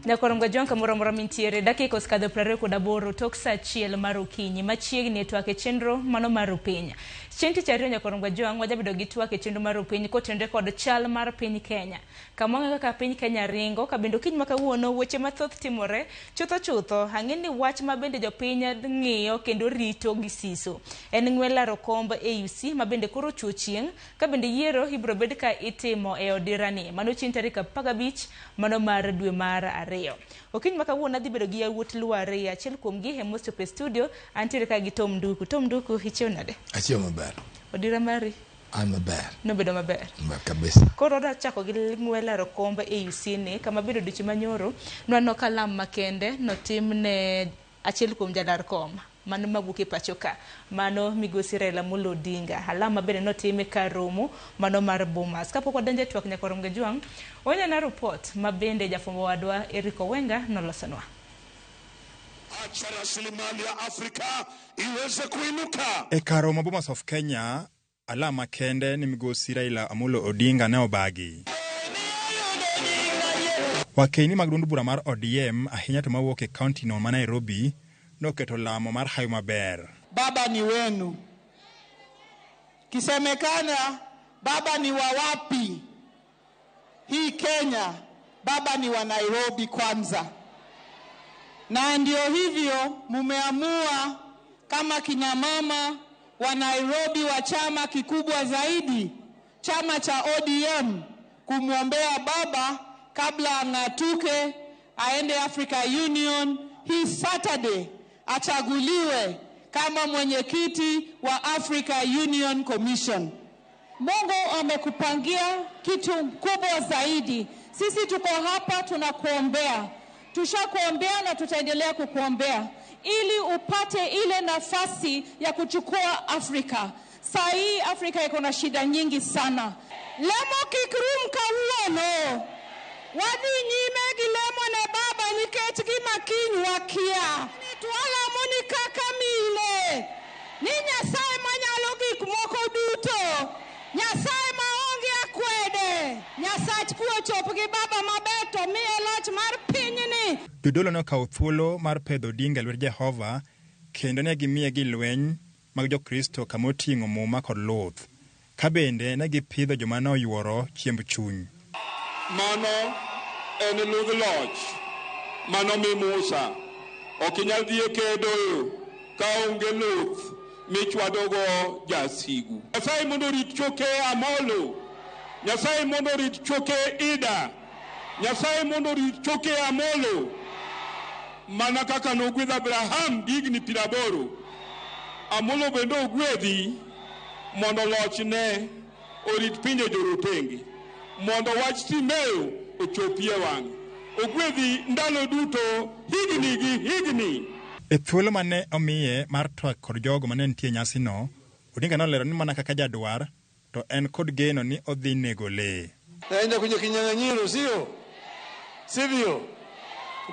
Nyakwar Mgajwang' kamoro amora mintiere, dakika osekadho 28 tok saa achiel mar okinyi machiegni e twak e chenro mano mar Rupiny. Chieng' tich ariyo Nyakwar Mgajwang' wajabedo gi twak e chenro mar Rupiny kotenore kod chal mar piny Kenya. Kama wang'eyo kaka piny Kenya ringo ka bende okinyi ma kawuono weche mathoth timore chutho chutho ang'e ni wach ma bende jopiny ng'iyo kendo rito gi siso en ng'we laro komb AUC ma bende koro ochuo chieng' ka bende yiero ibiro bed ka itimo e odirani mano chieng' tarik 15 mano mar dwe mar ariyo. Okinyi ma kawuono adhi bedo gi yawuot Luo ariyo, achiel kuomgi ema osechopo e studio, antiere ka gi Tom Nduku. Tom Nduku, ichiew nade? Achiew maber. Odira mari? An maber. Nobedo maber? Maber kabisa. Koro wadwa chako gi ng'we laro komb AUC ni, kama bende odiochieng' manyoro nwaneno ka lam makende notim ne achiel kuom jadar kom mano mawuok e pacho ka mano migosi Raila Amolo Odinga. Alam ma bende notime kar romo mano mar Bomas. Kapok wadonjo e twak nyakwar Mgajwang', waneno ripot ma bende jafwambo wadwa Eric Owenga nolosonwa. Acha rasilimali ya Afrika iweze kuinuka. E kar romo Bomas of Kenya, alam makende ni migosi Raila Amolo Odinga ne obagi. Wakeini mag duond bura mar ODM ahinya to mawuok e kaunti no ma Nairobi noketo lamo mar hawi maber. Baba ni wenu. Kisemekana baba ni wa wapi? Hii Kenya baba ni wa Nairobi kwanza. Na ndio hivyo mumeamua kama kina mama wa Nairobi wa chama kikubwa zaidi, chama cha ODM, kumwombea baba kabla ang'atuke aende Africa Union hii Saturday achaguliwe kama mwenyekiti wa Africa Union Commission. Mungu amekupangia kitu kubwa zaidi. Sisi tuko hapa tunakuombea. Tushakuombea na tutaendelea kukuombea ili upate ile nafasi ya kuchukua Afrika. Saa hii Afrika iko na shida nyingi sana. Lemo kik rum kawuono. Wadhi nyime gi lemo ne baba nikech gima kiny wakia. Twalamo ni kaka mine. Ni Nyasaye manyalo gik moko duto. Nyasaye maonge akwede. Nyasach kwe ochop gi baba maber to miye loch mar pinyni. Jodolo ne okawo thuolo mar pedho Odinga e lwet Jehova kendo ne gimiye gi lweny mag Jokristo kama oting'o muma kod luth. Ka bende ne gipidho joma ne oyuoro chiemb chuny. Mano en ludh loch mano mi Musa. Ok inyal dhi e kedo ka onge luth michwadogo jasigu. Nyasaye mondo orit choke Amolo. Nyasaye mondo orit choke Ida. Nyasaye mondo orit choke Amolo. Mana kaka nogwedho Abraham gi higni 80. Amolo bende ogwedhi mondo lochne orit pinje jorotenge. Mondo wach Timeo ochopie wang'e. Ogwedhi ndalo duto, higni gi higni. E thuolo mane omiye mar twak kod jogo mane nitie e nyasino, Odinga nolero ni mana kaka jadwar, to en kod geno ni odhi nego lee. Naenda kwenye kinyang'anyiro, sio sivyo?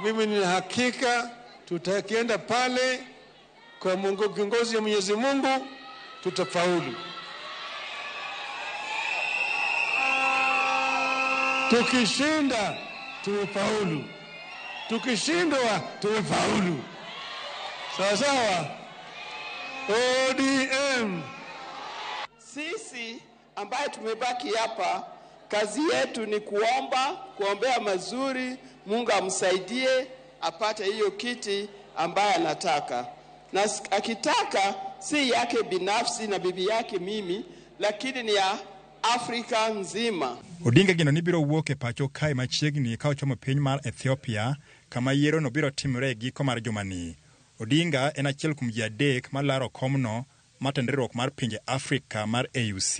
Mimi nina hakika tutakienda pale kwa Mungu, kiongozi wa Mwenyezi Mungu, tutafaulu. Tukishinda tumefaulu, tukishindwa tumefaulu. Sawa sawa. ODM. Sisi ambaye tumebaki hapa, kazi yetu ni kuomba, kuombea mazuri, Mungu amsaidie apate hiyo kiti ambaye anataka. Na akitaka si yake binafsi na bibi yake mimi, lakini ni ya Afrika nzima. Odinga geno ni biro wuok e pacho kae machiegni ka ochomo piny mar Ethiopia kama yiero no biro timore e giko mar jumani. Odinga en achiel kuom ji adek malaro komno matend riwruok mar pinje Afrika mar AUC.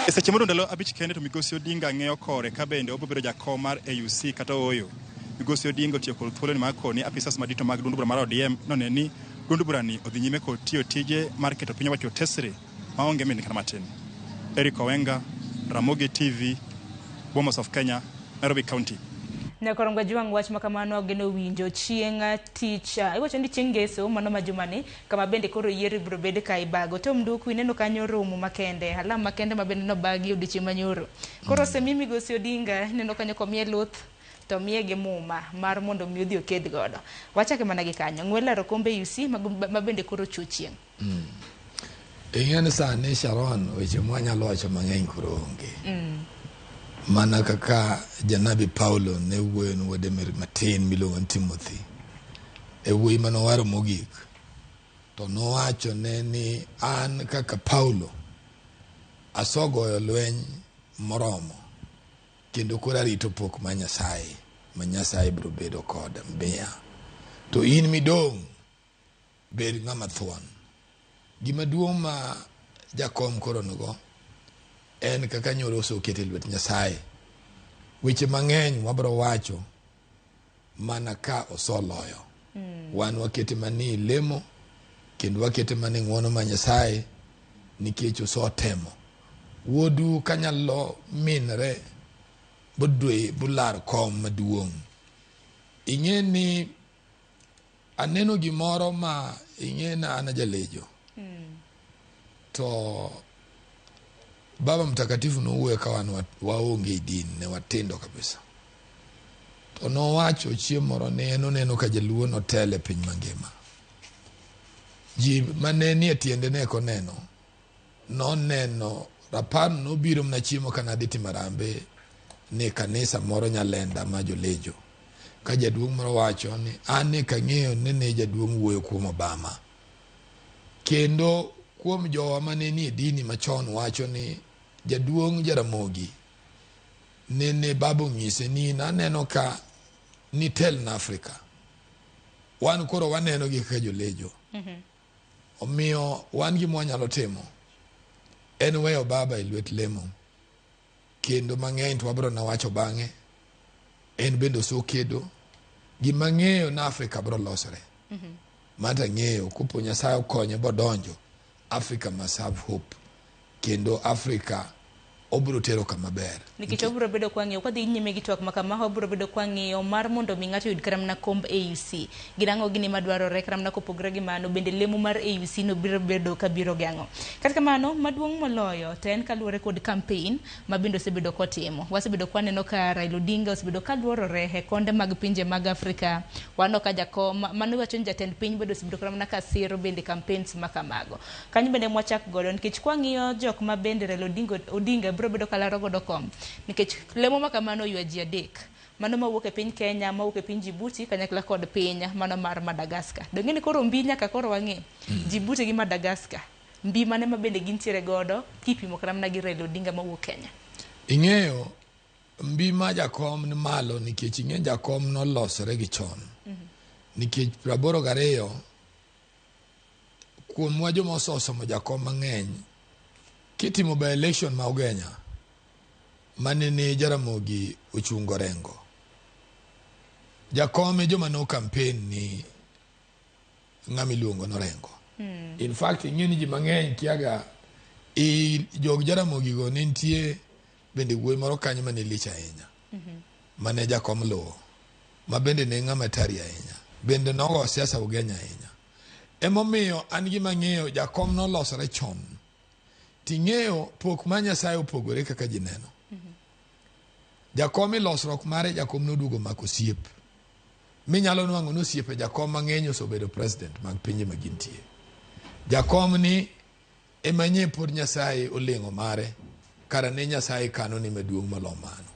E seche modong' ndalo 5 kende to migosi Odinga ng'eyo kore ka bende obiro bedo jakom mar AUC kata ooyo. Migosi Odinga otiyo kod thuoloni mar koni apisas madito mag duond bura mar ODM none ni duond burani odhi nyime kod tiyo tije mar keto piny owacho tesre maonge mini kata matin. Eric Owenga, Ramogi TV, Bomas of Kenya, Nairobi County. Nyakorongo Jwang' wach ma kamano ageno winjo chieng' tich iwacho ni chieng' ngeso mano ma jumani kama bende koro yiero ibiro bed ka ibago. Tom Nduku ineno kanyo romo makende alam makende ma bende nobagi odiochieng' manyoro. Koro osemi migosi Odinga ineno kanyo komiye luth to miye gi muma mar mondo mi odhi oked godo. Wachake mana gi kanyo. Ng'we laro kombe UC ma bende koro chuo chieng'. Ing'e ni sani Sharon weche mwanyalo wacho mang'eny koro onge. Mana kaka janabi Paulo ne wuoyo ne wuode matin miluongo ni Timothy e wuoyi manowaro mogik to nowacho ne ni an kaka Paulo asogoyo lweny moromo kendo koro arito pok ma Nyasaye ma Nyasaye biro bedo koda miya. To in midong' bed ng'ama thuon. Gima duong' ma jakom koro nigo en kaka nyoro oseket e lwet Nyasaye. Weche mang'eny wabiro wacho mana ka osoloyo. Wan wakete mani lemo kendo wakete mani ng'uono ma Nyasaye nikech osetemo. Wuodu kanyalo minre bodwe bolar kom maduong'. Ing'e ni aneno gimoro ma ing'e na an jalejo. To Baba Mtakatifu nowuoyo ka wan waonge e din, ne watindo kabisa. To nowacho chieng' moro ni en oneno ka jaluo notel e piny mangima. Ji mane nie tiende ne ok oneno. Noneno rapar nobiro mana chiemo ka nadhi timo harambee ni kanisa moro Nyalenda ma jolejo. Ka jaduong' moro wacho ni an ne kang'eyo ni ne jaduong' wuoyo kuom Obama. Kendo kuom jowa mane nie dini machon wacho ni jaduong' Jaramogi nene baba onyise ni naneno ka nitel na Afrika. Wan koro waneno gi kaka jolejo. Omiyo wan gima wanyalo timo en weyo baba e lwet lemo. Kendo mang'eny to wabiro na wacho bang'e. En bende osekedo. Gima ng'eyo na Afrika biro losore. Mano ang'eyo kopo Nyasaye okonye bodonjo, Africa must have hope. Kendo Africa obiro tero kama ber. Nikech obiro bedo kwang'iyo kwadhi nyime gi twak makama obiro bedo kwang'iyo mar mondo mi ng'ato oyud kata mana komb AUC. Gin ang'o gini madwarore kata mana kopogore gi mano bende lemo mar AUC no biro bedo ka biro geng'o. Kata kamano maduong' moloyo to en kaluwore kod campaign ma bende osebedo kotimo. Wasebedo kwaneno ka Raila Odinga osebedo kaluorore e konde mag pinje mag Afrika. Waneno ka jakom mano iwacho ni jatend piny bende osebedo kata mana ka siro bende campaigns ma kamago. Kanyo bende mwachak godo nikech kwang'iyo jok ma bende Raila Odinga biro bedo kalaro godo kom nikech lemo ma kamano oywa ji adek mano mawuok e piny Kenya, mawuok e piny Djibouti kanyakla kod piny mano mar Madagascar. Donge ni koro mbi nyaka koro wang'e Djibouti gi Madagascar mbi mane ma bende gintiere godo kipimo kata mana gi Raila Odinga mawuok Kenya. Ing'eyo mbi ma jakom ni malo nikech ing'e jakom nolosore gi chon. Nikech 82 kuomwa joma osomo jakom mang'eny kitimo by election ma Ugenya mane ni Jaramogi ochungo Rengo. Jakom e joma no campaign ni ng'ama iluongo ni Orengo. In fact ing'e ni ji mang'eny kiaga i jog Jaramogi go ne nitie bende wuoyi moro kanyo mane lich ahinya. Mane jakom luwo. Ma bende ne ng'ama tari ahinya. Bende nogo siasa Ugenya ahinya. Emomiyo an gima ng'eyo jakom nolosore chon. Ting'eyo pok ma Nyasaye opogore kaka ji neno. Jakom e losruok mare jakom noduogo mako osiep. Minyalo nwang'o ni osiepe jakom mang'eny osebedo president mag pinje ma gintie. Jakom ni ema nye pod Nyasaye oleng'o mare kara ne Nyasaye kano ni maduong' molo mano.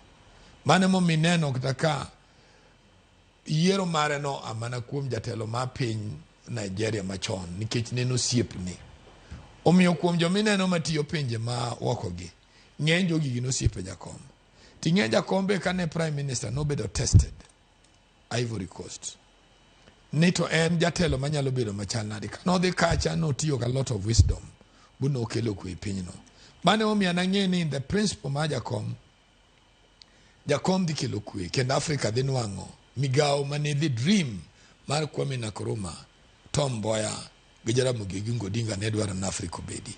Mano emomiyo ineno kata ka yiero mare no a mana kuom jatelo ma piny Nigeria machon nikech ne en osiepne. Omiyo kuom joma ineno matiyo pinje ma oko gi, ng'eny jogi gin osiepe jakom. Ting'e jakom be kane prime minister nobedo tested Ivory Coast. Ni to en jatelo manyalo bedo machal nade. Kanodhi kacha notiyo gi a lot of wisdom bu nokelo kwe e pinyno. Mano emomiyo an ang'e ni the principle mar jakom, jakom dhi kelo kwe kendo Africa dhi nwang'o migawo mane the dream mar Kwame Nkrumah, Tom Mboya gi Jaramogi Oginga Odinga ne dwaro ni Africa obedi.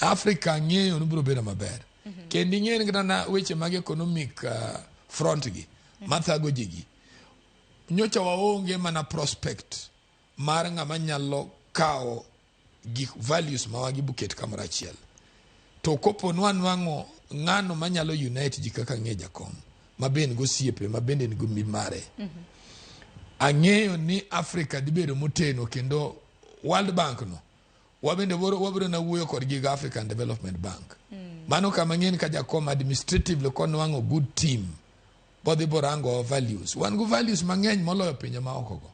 Africa ng'eyo ni biro bedo maber. Kendo ing'eyo ni kata na weche mag economic front gi, Mathago jigi. Nyocha waonge mana prospect mar ng'ama nyalo kawo gik values ma wagi buket kamoro achiel. To kopo nwanwang'o ng'ano manyalo unite ji kaka ng'e jakom ma be en gosiepe ma bende en go mare. Ang'eyo ni Africa dhi bedo moteno kendo World Bank no wabende wabiro na wuoyo kodgi gi African Development Bank. Mano kama ng'en ka jakom administratively konwang'o good team bodhi borango values. Wan go values mang'eny moloyo pinje maoko go.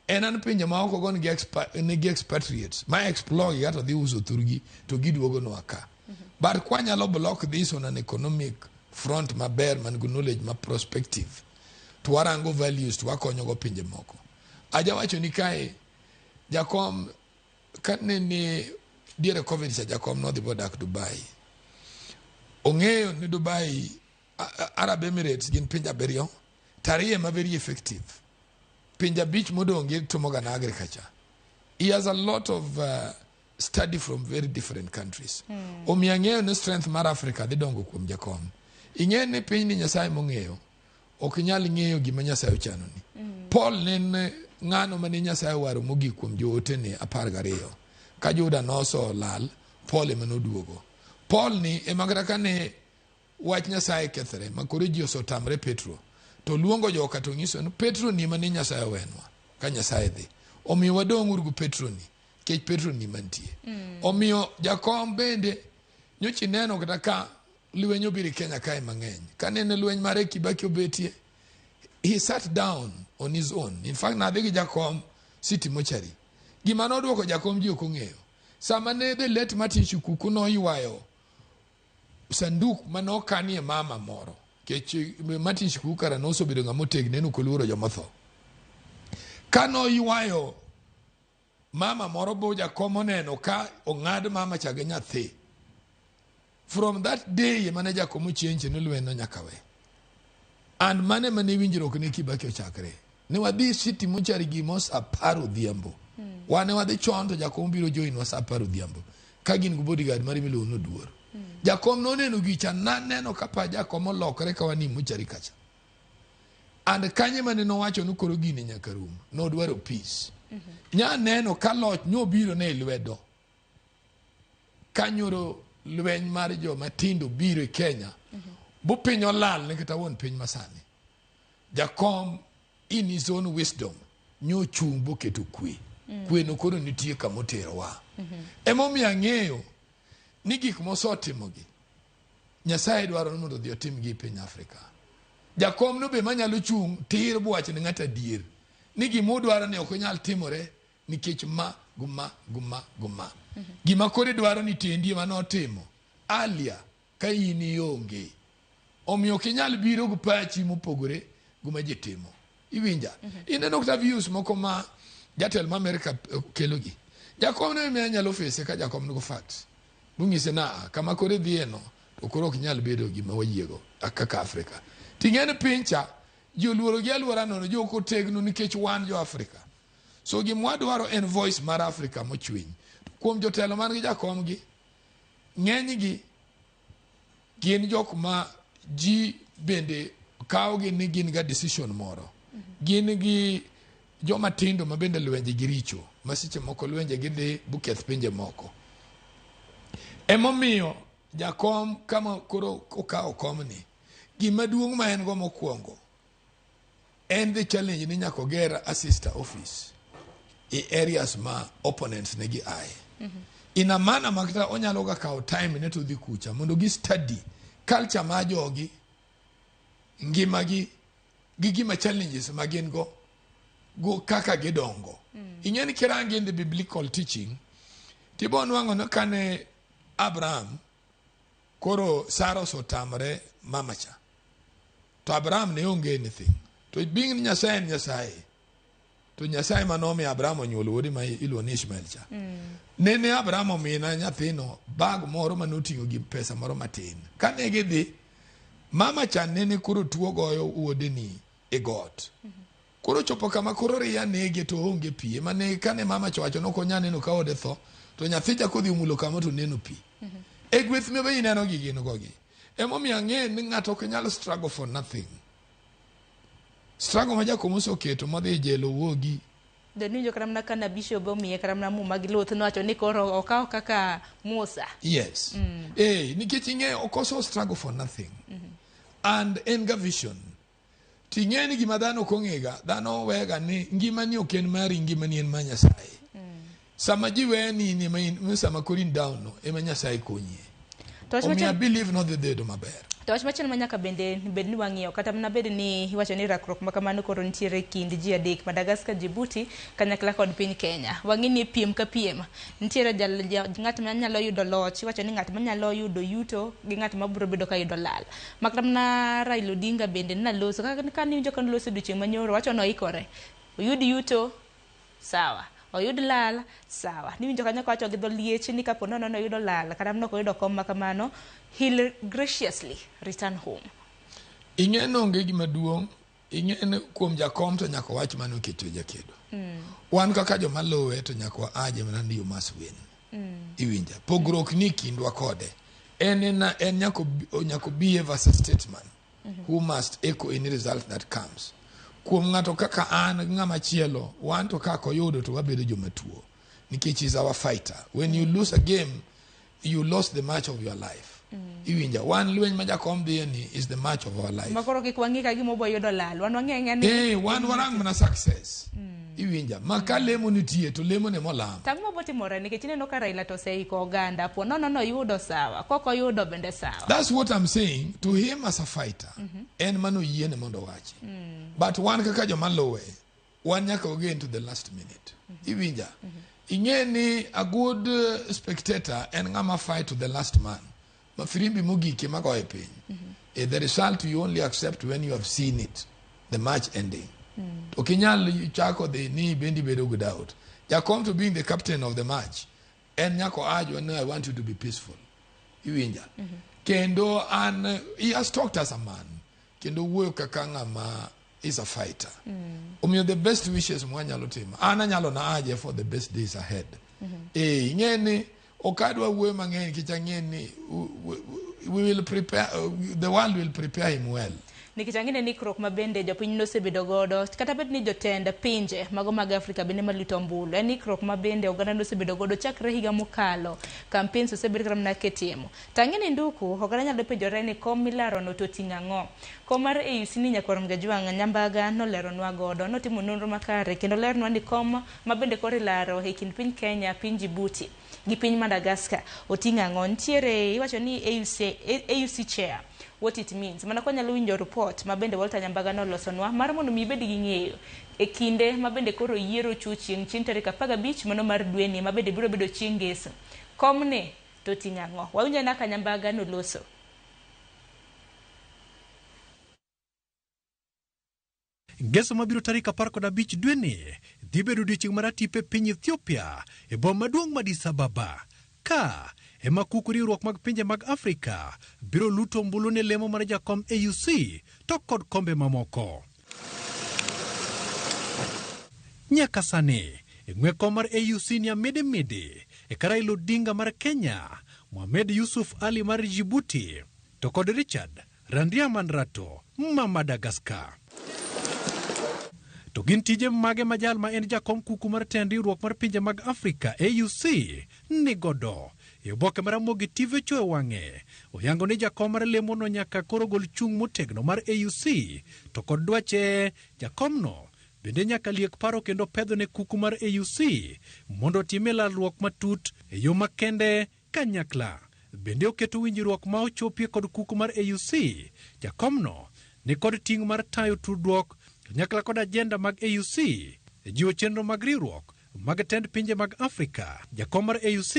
En an pinje maoko go nigi, nigi expatriates ma explore gi kata dhi uso thurgi to giduogo nwa ka. But kwanyalo block this on an economic front maber man gi knowledge ma prospective to warango values to wakonyo go pinje moko. Aja wacho ni kae jakom kane ni diere Covid cha jakom nodhi bodak Dubai. Ong'eyo ni Dubai Arab Emirates gin pinje abiriyo tariyo ma very effective. Pinje abich modong' gitimo ga na agriculture. He has a lot of study from very different countries. Omiyo ang'eyo ni strength mar Africa dhi dongo kuom jakom. Ing'eyo ni piny ni Nyasaye mong'eyo ok inyal ng'eyo gima Nyasaye ochanoni. Paul ne en ng'ano mane Nyasaye owaro mogik kuom jootene 12. Ka Juda noso lal, Paul ema noduogo. Paul ni ema kata kane wach Nyasaye kethre ma koro ji osetamre Petro to luongo joka to nyiso ni Petro ni ema ne Nyasaye owenwa ka Nyasaye dhi. Omiyo wadong' uru gi Petro ni nikech Petro ni mantie. Omiyo jakom bende nyocha ineno kata ka lweny obiro e Kenya kae mang'eny. Kanene lweny mare Kibaki obetie, he sat down on his own. In fact, nadhi gi jakom City Mochari. Gima nodwoko jakom ji ok ong'eyo. Sama ne the late Martin Shikuku noywayo sanduk mane okanie mama moro. Kech Martin Shikuku kara nosebedo ng'ama otegno en ok oluoro jomotho. Ka noywayo mama moro bo jakom oneno ka ong'ad mama cha gi nyathi. From that day mane jakom ochenje ni lweny no nyaka we. And mane mane winjruok ne Kibaki ochakre. Ne wadhi City Mochari gimo sa 10 odhiambo. Wane wadhi chon to jakom biro join wa sa 10 odhiambo. Ka gin gi bodyguard mare miluongo ni Oduor. Jakom noneno gicha naneno ka pa jakom olokore ka wan e mochari kacha. And kanye mane nowacho ni koro gini nyaka rum. Nodwaro peace. Nya neno ka loch nyobiro ne lwedo. Kanyoro lweny mar joma tindo biro e Kenya. Bu piny olal ne kata wuon piny masani. Jakom in his own wisdom nyochung' boketo kwe. Kwe no koro nitie kamoterowa. Emomiyo ang'eyo ni gik mosetimogi Nyasaye dwaro ni mondo odhi otimgi e piny Afrika. Jakom no be manyalo chung' tir bwach ne ng'ato adier ni gima udwaro ni ok nyal timore nikech ma guma guma guma. Gima koro idwaro ni tendi ema notimo earlier ka in ionge. Omiyo ok inyal biro gi pachi mopogore gi ma ji timo. Iwinja? Ineno kata views moko ma jatelo ma Amerika kelogi. Jakom no ema anyalo face ka jakom nigo facts. Bung'ise na kama koro idhiye no to koro ok nyal bedo gima wayiego kaka Afrika. Ting'e ni piny cha ji oluoro gi aluora nono ji ok otegno nikech wan jo Afrika. So gima wadwaro en voice mar Afrika mochwiny. Kuom jotelo man gi jakom gi, ng'eny gi gin jok ma ji bende kawo gi ni gin ga decision moro. Gin gi joma tindo ma bende lwenje gi richo ma seche moko lwenje gidhi buketh pinje moko. Emomiyo jakom kama koro okawo komni, gima duong' ma en go mokwongo en the challenge ni nyaka oger a sister office e areas ma opponents ne gi aye. In a manner ma kata onyalo ga kawo time ne to dhi kucha mondo gi study culture ma jogi, ngimagi gi gima challenges ma gin go go kaka gidongo. Ing'e ni kirangi in the biblical teaching, tibo nwang'o ni kane Abraham koro Sara osetamre mama cha, to Abraham ne onge anything. To being ni Nyasaye en Nyasaye, to Nyasaye manomiyo Abraham onyuolo wuode ma iluongo ni Ishmael cha. Nene Abraham omina nyathino bag moro manoting'o gi pesa moro matin. Kane gidhi, mama cha nene koro tuo goyo wuode ni e got. Koro chopo kama koro riya nege to onge pi. Ema ne kane mama cha owacho ni ok onyal neno ka ode tho, to nyathi cha kodhi omulo kama to neno pi. E gweth me be ineno gi gin go gi. Emomiyo ang'e ni ng'ato ok nyal struggle for nothing. Struggle ma Jakom oseketo modhi e jela owuogi. Daniwinjo kata mana ka na bishop omiye kata mana muma gi luth nowacho ni koro okaw kaka Musa. Yes. Eh, nikech ing'eyo ok oso struggle for nothing. And en ga vision. Ting'e ni gima dhano ok ong'ega, dhano wega ni ngimani ok en mari, ngimani en mar Nyasaye. Sama ji weya ni in ema in, sama koro in down no, ema Nyasaye konyie. To wach Omiyo machielo I believe nodhi bedo maber. To wach machielo ma nyaka bende bed ni wang'iyo kata mana bed ni iwacho ni rakruok ma kamano koro nitiere e kind ji adek Madagascar, Djibouti kanyakla kod piny Kenya. Wang'i ni piem ka piem nitiere jal, ja, ng'at ma nyalo yudo loch, iwacho ni ng'at ma nyalo yudo yuto gi ng'at ma biro bedo ka yudo lal. Mak mana Raila Odinga bende naloso kaka ka niwinjo ka noloso odiochieng' manyoro wacho ni oikore. Oyud yuto sawa oyud lal sawa niwinjo kanyo kawacho gi dho liech ni kapo nono noyudo lal kata mana ok oyudo kom ma kamano he'll graciously return home Ing'e ni onge gima duong' ing'e ni kuom jakom to nyaka wach mane oketo jakedo. Wan kaka joma luwe to nyaka wa aje mana ni you must win. Iwinja. Pogruok ni kindwa kode. En en, en nyaka nyaka behave as a statesman who must echo any result that comes. Kuom ng'ato kaka an gi ng'ama chielo, wan to kaka oyudo to wabedo joma tuo. Nikech is our fighter. When you lose a game, you lost the match of your life. Iwinja. Wan lweny ma jakom dhiye ni is the match of our life. ma koro kik wang'i ka gima obo yudo lal wan wang'e ang'eya ni Eh, wan warang mana success. Iwinja. Ma ka lemo nitie to lemo ne molam. Tang'o mabo timore nikech ineno ka Raila to oseiko oganda po nono noyudo sawa kok oyudo bende sawa That's what I'm saying to him as a fighter. En mano yiene mondo owachi. But wan kaka joma luwe, wan nyaka wagen to the last minute. Iwinja. Ing'e ni a good spectator en ng'ama fight to the last man. Ma firimbi mogik ema goyo piny. Eh, the result you only accept when you have seen it, the match ending. Ok inyal chako dhi ni bendi bedo gi doubt. Jakom to being the captain of the match, en nyaka oajwa ni I want you to be peaceful. Iwinja. Kendo an, he has talked as a man. Kendo wuoyo kaka ng'ama is a fighter. Omiyo the best wishes mwanyalo timo. An anyalo na aje for the best days ahead. Eh, ing'e ni ok adwa wuoyo mang'eny nikech ang'e ni we will prepare, the world will prepare him well. Nikech ang'e ni ikruok ma bende jopiny nosebedo godo kata bed ni jotend pinje mago mag Afrika bende maluto ombulu en ikruok ma bende oganda nosebedo godo chakre higa mokalo campaigns osebed kata mana kitimo to ang'e ni nduku oganda nyalo penjore ni kom milarono to oting'o ang'o kom mar AUC ni nyakwar Mgajwang' Nyambaga noleronwa godo notimo nonro makare kendo lernwa ni kom ma bende koro ilaro e kind piny Kenya piny Djibouti gi piny Madagascar oting'o ang'o nitiere iwacho ni AUC chair what it means mana kwa nyalo winjo report ma bende Walter Nyambaga nolosonwa mar mondo mi ibed gi ng'eyo e kinde ma bende koro yiero ochuo chieng' chieng' tarik 15 mano mar dweni ma bende biro bedo chieng' ngeso komni to oting'o ang'o wawinjo kaka Nyambaga noloso. Ngeso mabiro tarik 15 dweni dhi bedo odiechieng' mar atipo e piny Ethiopia e boma maduong' ma Addis Ababa. Ka ema kuku riwruok mag pinje mag Afrika biro luto ombulu ne lemo mar jakom AUC to kod kombe mamoko. Nyaka sani, e ng'we kom mar AUC ni Amede Mede, e ka Raila Odinga mar Kenya, Mohamed Yusuf Ali mar Djibouti, to kod Richard Randriamandrato ma Madagascar. To gin tije mage ma jal ma en jakom kuku mar tend riwruok mar pinje mag Afrika AUC ni godo? E oboke mar Ramogi TV ochoyo wang'e, oyango ni jakom mar lemono nyaka koro gol chung' motegno mar AUC to kod dwache jakomno bende nyaka liek paro kendo pedho ne kuku mar AUC mondo otime lalruok matut e yo makende kanyakla. Bende oketo winjruok ma ochopie kod kuku mar AUC. Jakomno ni kod ting' mar tayo tudruok kanyakla kod ajenda mag AUC e jiwo chenro mag riwruok mag tend pinje mag Afrika. Jakom mar AUC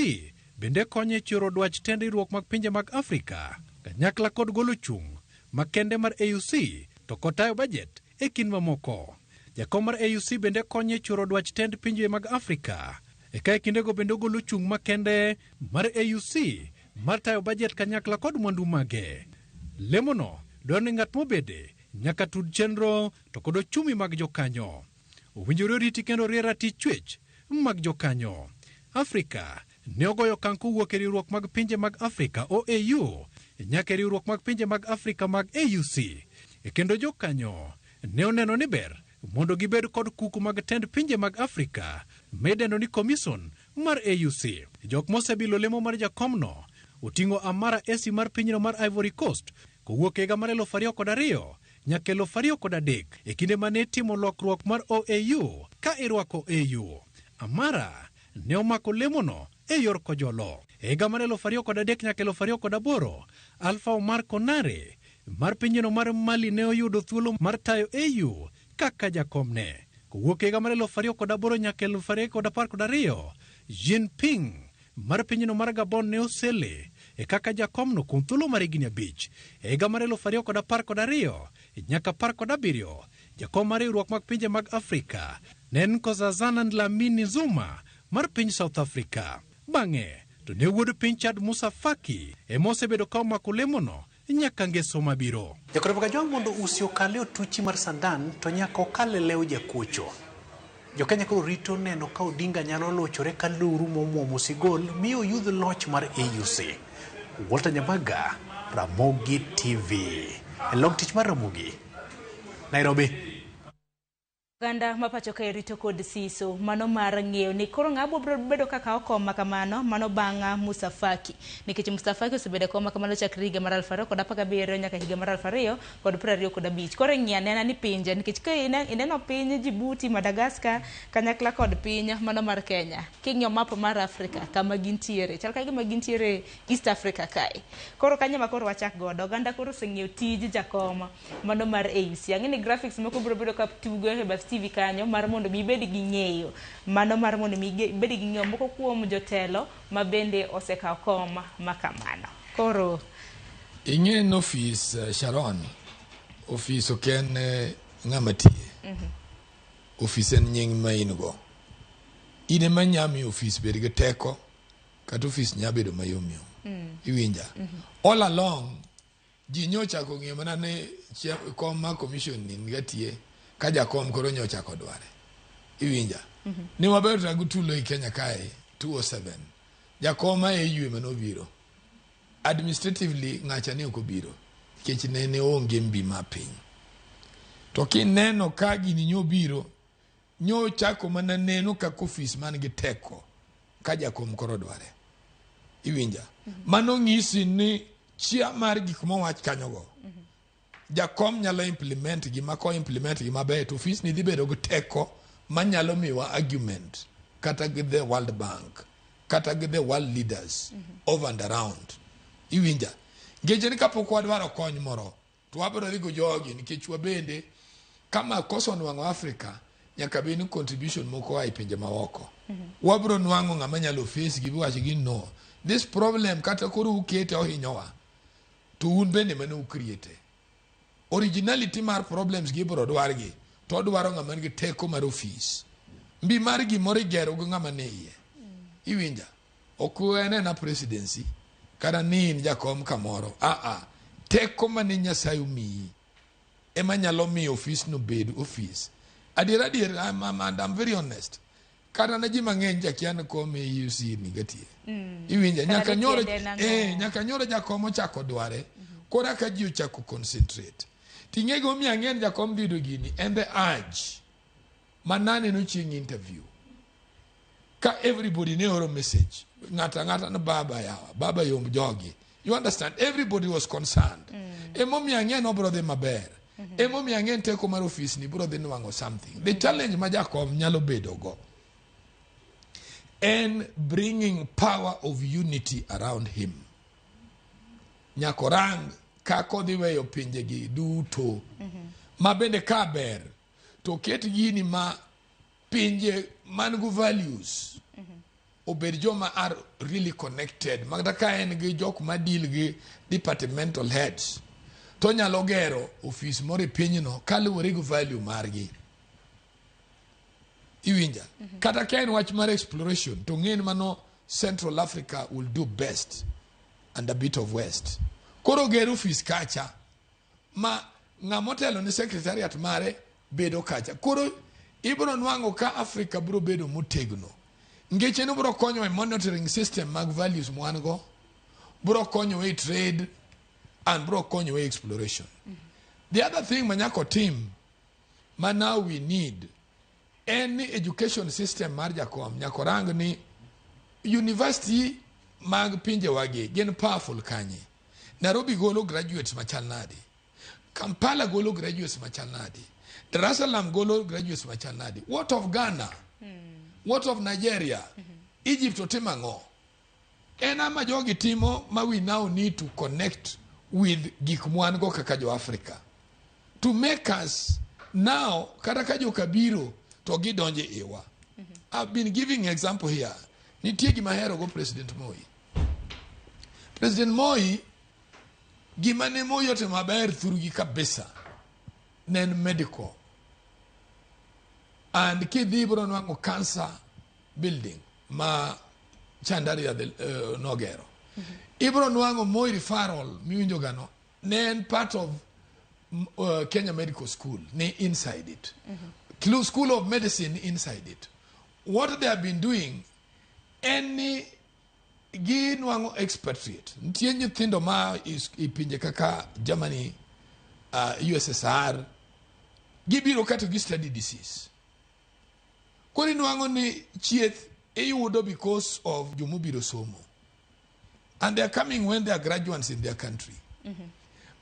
bende konyo e choro dwach tend riwruok mag pinje mag Afrika kanyakla kod golo chung' makende mar AUC to kod tayo bajet e kind mamoko. Jakom mar AUC bende konyo e choro dwach tend pinje mag Afrika. Eka e kindego bende ogolo chung' makende mar AUC mar tayo bajet kanyakla kod mwandu mage. Lemono dwaro ni ng'at mobede nyaka tud chenro to kod ochumi mag jokanyo. Owinjore oriti kendo rie ratich chwech mag jokanyo. Afrika ne ogoyo okang' kowuok e riwruok mag pinje mag Afrika OAU nyaka e riwruok mag pinje mag Afrika mag AUC. E kendo jokanyo ne oneno ni ber mondo gibed kod kuku mag tend pinje mag Afrika midendo ni Commission mar AUC. Jok mosebilo lemo mar jakomno oting'o Amara Esi mar pinyno mar Ivory Coast kowuok e higa mar 2002 nyaka 2003 e kinde mane itimo lokruok mar OAU ka irwako AU. Amara ne omako lemono e yor kojolo. E higa mar 2003 nyaka 2008, Alpha Omar Konare mar pinyno mar Mali ne oyudo thuolo mar tayo AU kaka jakomne. Kowuok e higa mar 2008 nyaka 2012, Jean Ping mar pinyno mar Gabon ne osele e kaka jakomno kuom thuolo mar higni 5. E higa mar 2012 nyaka 17, jakom mar riwruok mag pinje mag Afrika ne en Nkosazana Dlamini Zuma mar piny South Africa. Bang'e to ne wuod piny Chad Musa Faki ema osebedo ka omako lemono nyaka ngeso mabiro. Jakoro Kajwang' mondo usi okal e otuchi mar sandan to nyaka okal e lew jakuocho. Jokenya koro rito neno ka Odinga nyalo lochore ka luru momwomo sigol mi oyudh loch mar AUC. Walter Nyamaga, Ramogi TV. E log tich mar Ramogi, Nairobi. Oganda ma pacho kae rito kod siso mano mar ng'eyo ni koro ng'a biro bedo kaka okom ma kamano mano bang' Musa Faki, nikech Musa Faki osebedo e kom ma kamano chakre higa mar 2017 nyaka higa mar 2025. Koro ng'i anena ni pinje, nikech ka ineno piny Djibouti, Madagascar kanyakla kod piny mano mar Kenya, king'iyo map mar Africa kama gintiere chal ka gima gintiere East Africa kae. Koro kanyo ma koro wachak godo, oganda koro oseng'iyo tij jakom mano mar AUC. Ang'e ni graphics moko biro bedo ka tugo e bath TV kanyo mar mondo mi ibed gi ng'eyo mano mar mondo mi ibed gi ng'eyo moko kuom jotelo ma bende osekawo kom ma kamano. Koro ing'e ni ofis, Sharon, ofis ok en ng'ama tiye. Ofis en nying ma in go. In ema nya miyo ofis bed gi teko kata ofis nya bedo mayom yom. Iwinja? All along ji nyochako ng'iyo mana ni kom mar commission ni niga tiye ka jakom koro nyochako dware. Iwinja? Ni wabedo to tulo e Kenya kae 2007. Jakom ma AU ema nobiro. Administratively ng'acha ne ok obiro nikech ne onge mbi mar piny. To kineno ka gini nyobiro, nyochako mana neno kaka ofis man gi teko ka jakom koro dware. Iwinja? Mano ng'isi ni chia mar gik mowach kanyogo jakom nyalo implement gi, ma ko implement gi maber to ofis ni dhi bedo gi teko manyalo miwa argument kata gi the World Bank kata gi the world leaders over and around. Iwinja? Nikech ni kapok wadwaro kony moro to wabiro dhi go jogi, nikech wabende kama koso nwang'o Africa nyaka bed ni contribution moko oa e pinje maoko. Wabiro nwang'o ng'ama nyalo face gi biwacho gi no this problem, kata koro ukete ohinyowa to un bende mane ucreate originality mar problems gi ibiro dwargi to odwaro ng'ama nigi teko mar ofis. Mbi mar gimoro igero gi ng'ama ni iye. Iwinja? Ok en presidency kata ni in jakom kamoro. Aa, teko mane Nyasaye omiyi ema nyalo miyo ofis no bed ofis. Adier adier, I'm very honest. Kata ne ji mang'eny jakia ni kom e AUC niga tiye. Iwinja? Nyaka nyoro nyaka nyoro jakom ochako dware. Koro ka ji ochako concentrate. Ting'e gimomiyo ang'e ni jakom dhi yudo gini en the urge mananeno chieng' interview ka everybody ne oro message ng'ato ang'ata ni baba yawa baba yomb jogi. You understand? Everybody was concerned. Emomiyo ang'e ni obiro dhi maber. Emomiyo ang'e ni teko mar ofis ni biro dhi nwang'o something. The challenge ma jakom nyalo bedo go en bringing power of unity around him. Nyaka orang kaka odhi weyo pinjegi duto ma bende ka ber to ket gini ma pinje man go values obed joma are really connected, makata ka en gi jok ma deal gi departmental heads to nyalo gero ofis moro e pinyno kaluwore gi value margi. Iwinja? Kata ka en wach mar exploration to ng'e ni mano Central Africa will do best and a bit of West. Koro ger ofis kacha ma ng'ama otelo ni secretariat mare bedo kacha. Koro ibiro nwang'o ka Africa biro bedo motegno. Ngeche no biro konyo e monitoring system mag values mwan go, biro konyo e trade and biro konyo e exploration. The other thing ma nyaka otim Ma now we need en ni education system mar jakom nyaka orang ni university mag pinjewagi gin powerful kanye. Nairobi golo graduates machal nade? Kampala golo graduates machal nade? Dar es Salaam golo graduates machal nade? What of Ghana? What of Nigeria? Egypt otimo ang'o? En ama jogi timo ma we now need to connect with gik mwan go kaka jo Africa. To make us now, kata ka joka biro, to gidonje iwa. I've been giving example here. Nitie gima ahero go President Moi. President Moi, gima ne Moi otimo maber thurgi kabisa, ne en medical. And kidhi ibiro nwang'o cancer building ma Chandaria nogero. Ibiro nwang'o Moi referral miwinjo gano, ne en part of Kenya Medical School, ni inside it. School of Medicine inside it. What they have been doing, en ni ginwang'o expatriate. Nitie nyithindo ma i pinje kaka Germany, USSR, gibiro ka to gi study disease. Koro inwang'o ni chieth iyudo because of jomobiro somo. And they are coming when they are graduates in their country.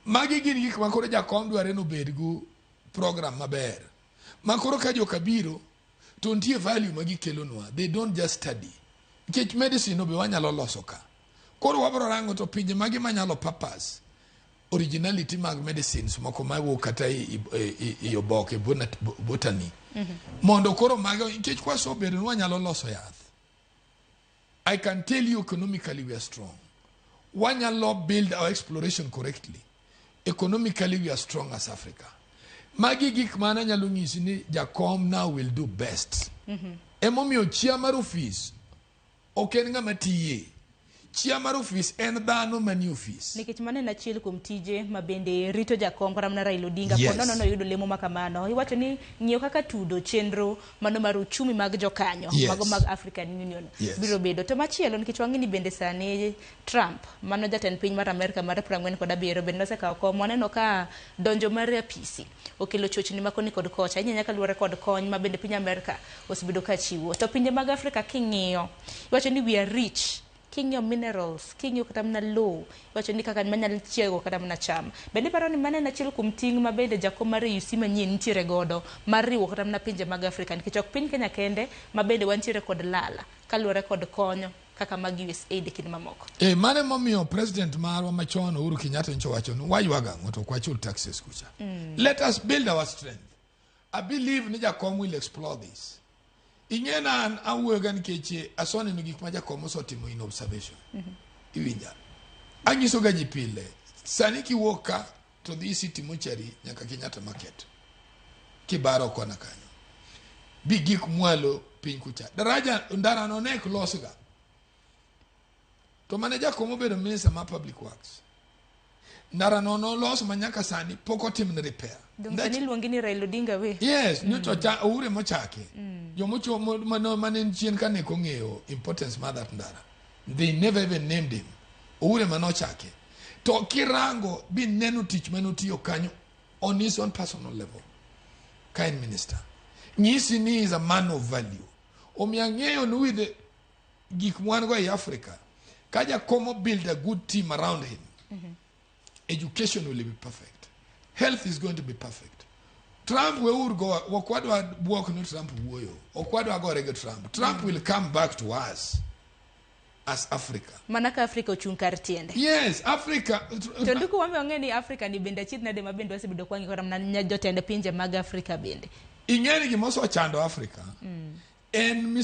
Magi gin gik ma koro jakom dware ni obed go program maber. Ma koro ka joka biro, to nitie value ma gikelonwa. They don't just study. Nikech medicine no be wanyalo loso ka. Koro wabro rango to pinje magi manyalo purpose originality mag medicines moko mawuok kata i oboke botany. Mondo koro mago, nikech kwasebedo ni wanyalo loso yath. I can tell you economically we are strong. Wanyalo build our exploration correctly. Economically we are strong as Africa. Magi gik mana nyalo nyisi ni jakom now will do best. Emomiyo chia mar ofis ok en ng'ama tiye. Chia mar ofis en dhano manie ofis. Nikech mano en achiel kuom tije ma bende rito jakom kata mana Raila Odinga po nono noyudo lemo ma kamano. Iwacho ni ng'iyo kaka tudo chenro mano mar uchumi mag jokanyo mago mag African Union biro bedo. To machielo nikech wang'e ni bende sani Trump mano jatend piny mar Amerka mar 47 bende nosekawo kom. Waneno ka donjo mar apisi okelo chochni ma koni kod kocha. Ahinya kaluwore kod kony ma bende piny Amerka osebedo ka chiwo. To pinje mag Afrika king'iyo, iwacho ni we are rich. King'iyo minerals, king'iyo kata mana lowo, iwacho ni kaka manyalo chiego kata mana cham. Bende iparo ni mano en achiel kuom ting' ma bende jakom mar AUC manyien nitiere godo mar riwo kata mana pinje mag Afrika nikech ok piny Kenya kende ma bende wantiere kod lala kaluwore kod konyo kaka mag USAID e kind mamoko. Mano emomiyo president marwa machon Uhuru Kenyatta nyocha owacho ni waywago ang'o to ok wachul taxes kucha. Let us build our strength. I believe ni jakom will explore this. Ing'e na an awuoyoga nikech aseneno gik ma jakom osetimo in observation. Iwinja. Anyiso ga ji pile, sani kiwuok ka to dhi City Mortuary nyaka Kenyatta Market. Kibaro kona kanyo. Bi gik mwalo piny kucha. Daraja ndara no ne ok losga. To mane jakom obedo minister mar public works. Ndara no nolos ma nyaka sani pok otimne repair. Dong sani iluongi ni Raila Odinga we. Yes, nyocha Uhuru emochake. Jomocho mane chien ka ne ok ong'eyo importance mar that ndara. They never even named him. Uhuru ema nochake. To kirango bineno tich mane otiyo kanyo on his own personal level. Ka en minister. Nyisi ni is a man of value. Omiyo ang'eyo ni with gik mwan go ei Africa, ka jakom build a good team around him, education will be perfect. Health is going to be perfect. Trump we ur go ok wadwa buok ni Trump wuoyo. Ok wadwa gore gi Trump. Trump will come back to us as Africa. Mana ka Africa ochung' kar tiende. Yes, Africa. To nduku wambe wang'e ni Africa ni bende achiedh nade ma bende wasebedo kwang'iyo kata mana jotend pinje mag Africa bende. Ing'e ni gima osechando Africa en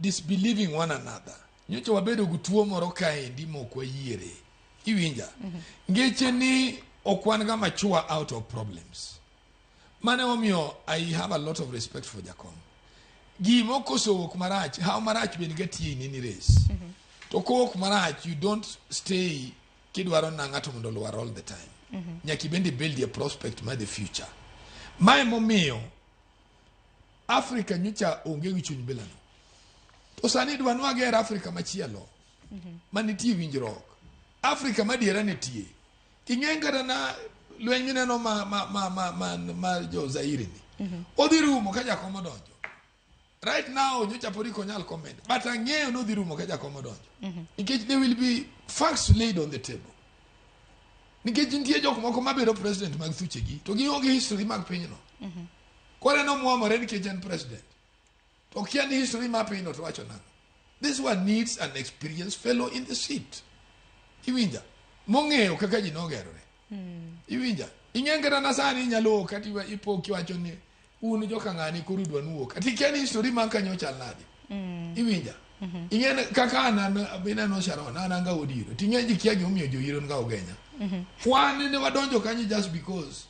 disbelieving one another. Nyocha wabedo gi tuo moro kaendi mok wayiere. Iwinja? Ngeche ni ok wan ga mature out of problems. Mano emomiyo I have a lot of respect for Jakom. Gima okosowuok marach, haw marach bende ga tiyo in any race. To kowuok marach, you don't stay kidwaro na ng'ato mondo olwar all the time. Nyaka ibende build a prospect mar the future. Ma emomiyo Africa nyocha onge gi chuny bilano. To sani idwa ni wager Africa machielo manitie winjruok. Africa madiera nitie. Ing'e kata na lweny mineno ma jo Zaire ni. Odhi rumo ka jakom odonjo. Right now nyocha pod ok onyal comment, but ang'eyo ni odhi rumo ka jakom odonjo. Nikech there will be facts laid on the table. Nikech nitie jok moko mabedo president mag thuchegi to gionge history mag pinyno. Koro en omwomore nikech en president. To okia ni history mar pinyno to wacho nang'o. This one needs an experienced fellow in the seat. Iwinja? Mong'eyo kaka ji nogerore. Iwinja? Ing'e kata na sani inyalo wuok kata ipo kiwacho ni un joka ng'ani koro udwa nuwuok. Ati ikia ni history mar kanyo chal nade. Iwinja? Ing'e ni kaka an an ineno Sharon, an an ga wuod Iro. Ting'e ji kia gimomiyo jo Iro nga Ugenya. Wan ne wadonjo kanyo just because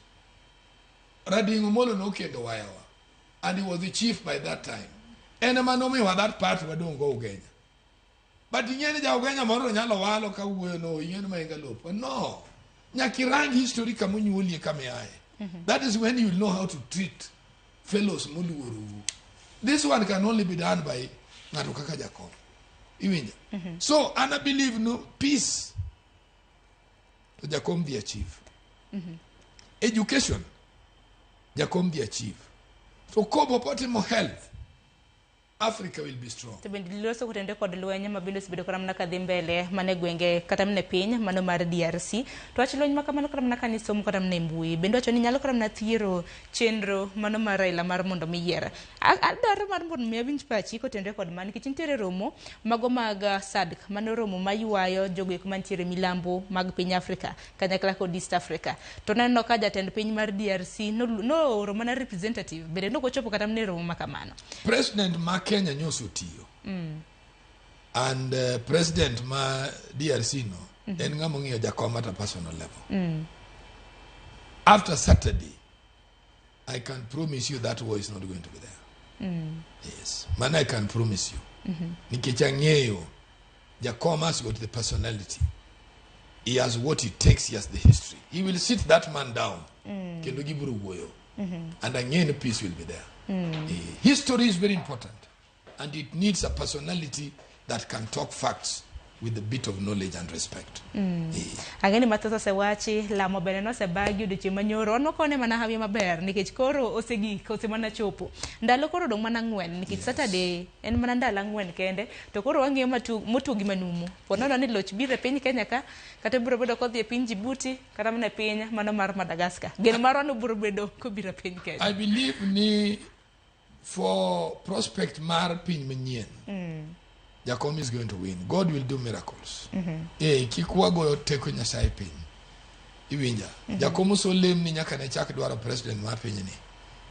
Rading Omolo nokendo wayawa and he was the chief by that time. En ema nomiyowa that part wadong' go Ugenya. But ing'e ni ja Ugenya moro nyalo walo ka wuoyo no ing'e ni ma en galopwa. No. Nyaka irang history kama onyuolie kama iaye. That is when you will know how to treat fellows moluorou. This one can only be done by ng'ato kaka Jakom. Iwinja? So an I believe no peace to Jakom dhi achieve. Education Jakom dhi achieve. To kobo potimo health Africa will be strong. To bende loso kotenore kod lweny ma bende osebedo kata mana kadhi mbele mana e gwenge kata mana e piny mano mar DRC. To wach lweny ma kamano kata mana kane isomo kata mana e mbui bende wacho ni nyalo kata mana thiero chenro mano mar Raila mar mondo mi yier. Adwaro mar mondo mi awinj pachi kotenore kod mano nikech nitiere romo mago mag SADC mano romo maywayo jogo eko mantiere milambo mag piny Afrika kanyakla kod East Africa. To naneno ka jatend piny mar DRC nooro mana representative bende nokochopo kata mana e romo ma kamano. President ma Kenya nyoso tiyo. And president ma DRC no en ng'ama ong'iyo jakom at a personal level. After Saturday, I can promise you that war is not going to be there. Yes. Man, I can promise you. Nikech ang'eyo, Jakom has got the personality. He has what it takes, he has the history. He will sit that man down. Kendo gibiro wuoyo. And ang'eyo ni peace will be there. History is very important. And it needs a personality that can talk facts with a bit of knowledge and respect. Ang'e ni mathoth osewachi, lamo bende nosebagi odiochieng' manyoro. Wan wakone mana hawi maber nikech koro osegik, osemana chopo. Ndalo koro odong' mana ang'wen nikech Saturday en mana ndalo ang'wen kende. To koro wang'iyo motugi manumu. Po nono ni loch biro e piny Kenya ka, kata biro bedo kodhi e piny Djibouti, kata mana e piny mano mar Madagascar. Geno marwa ni obiro bedo kobiro e piny Kenya. I believe ni for prospect mar piny manyien, Jakom is going to win. God will do miracles. Kik wagoyo teko Nyasaye piny. Iwinja. Jakom osolem ni nyaka ne chak dwaro president mar pinyni.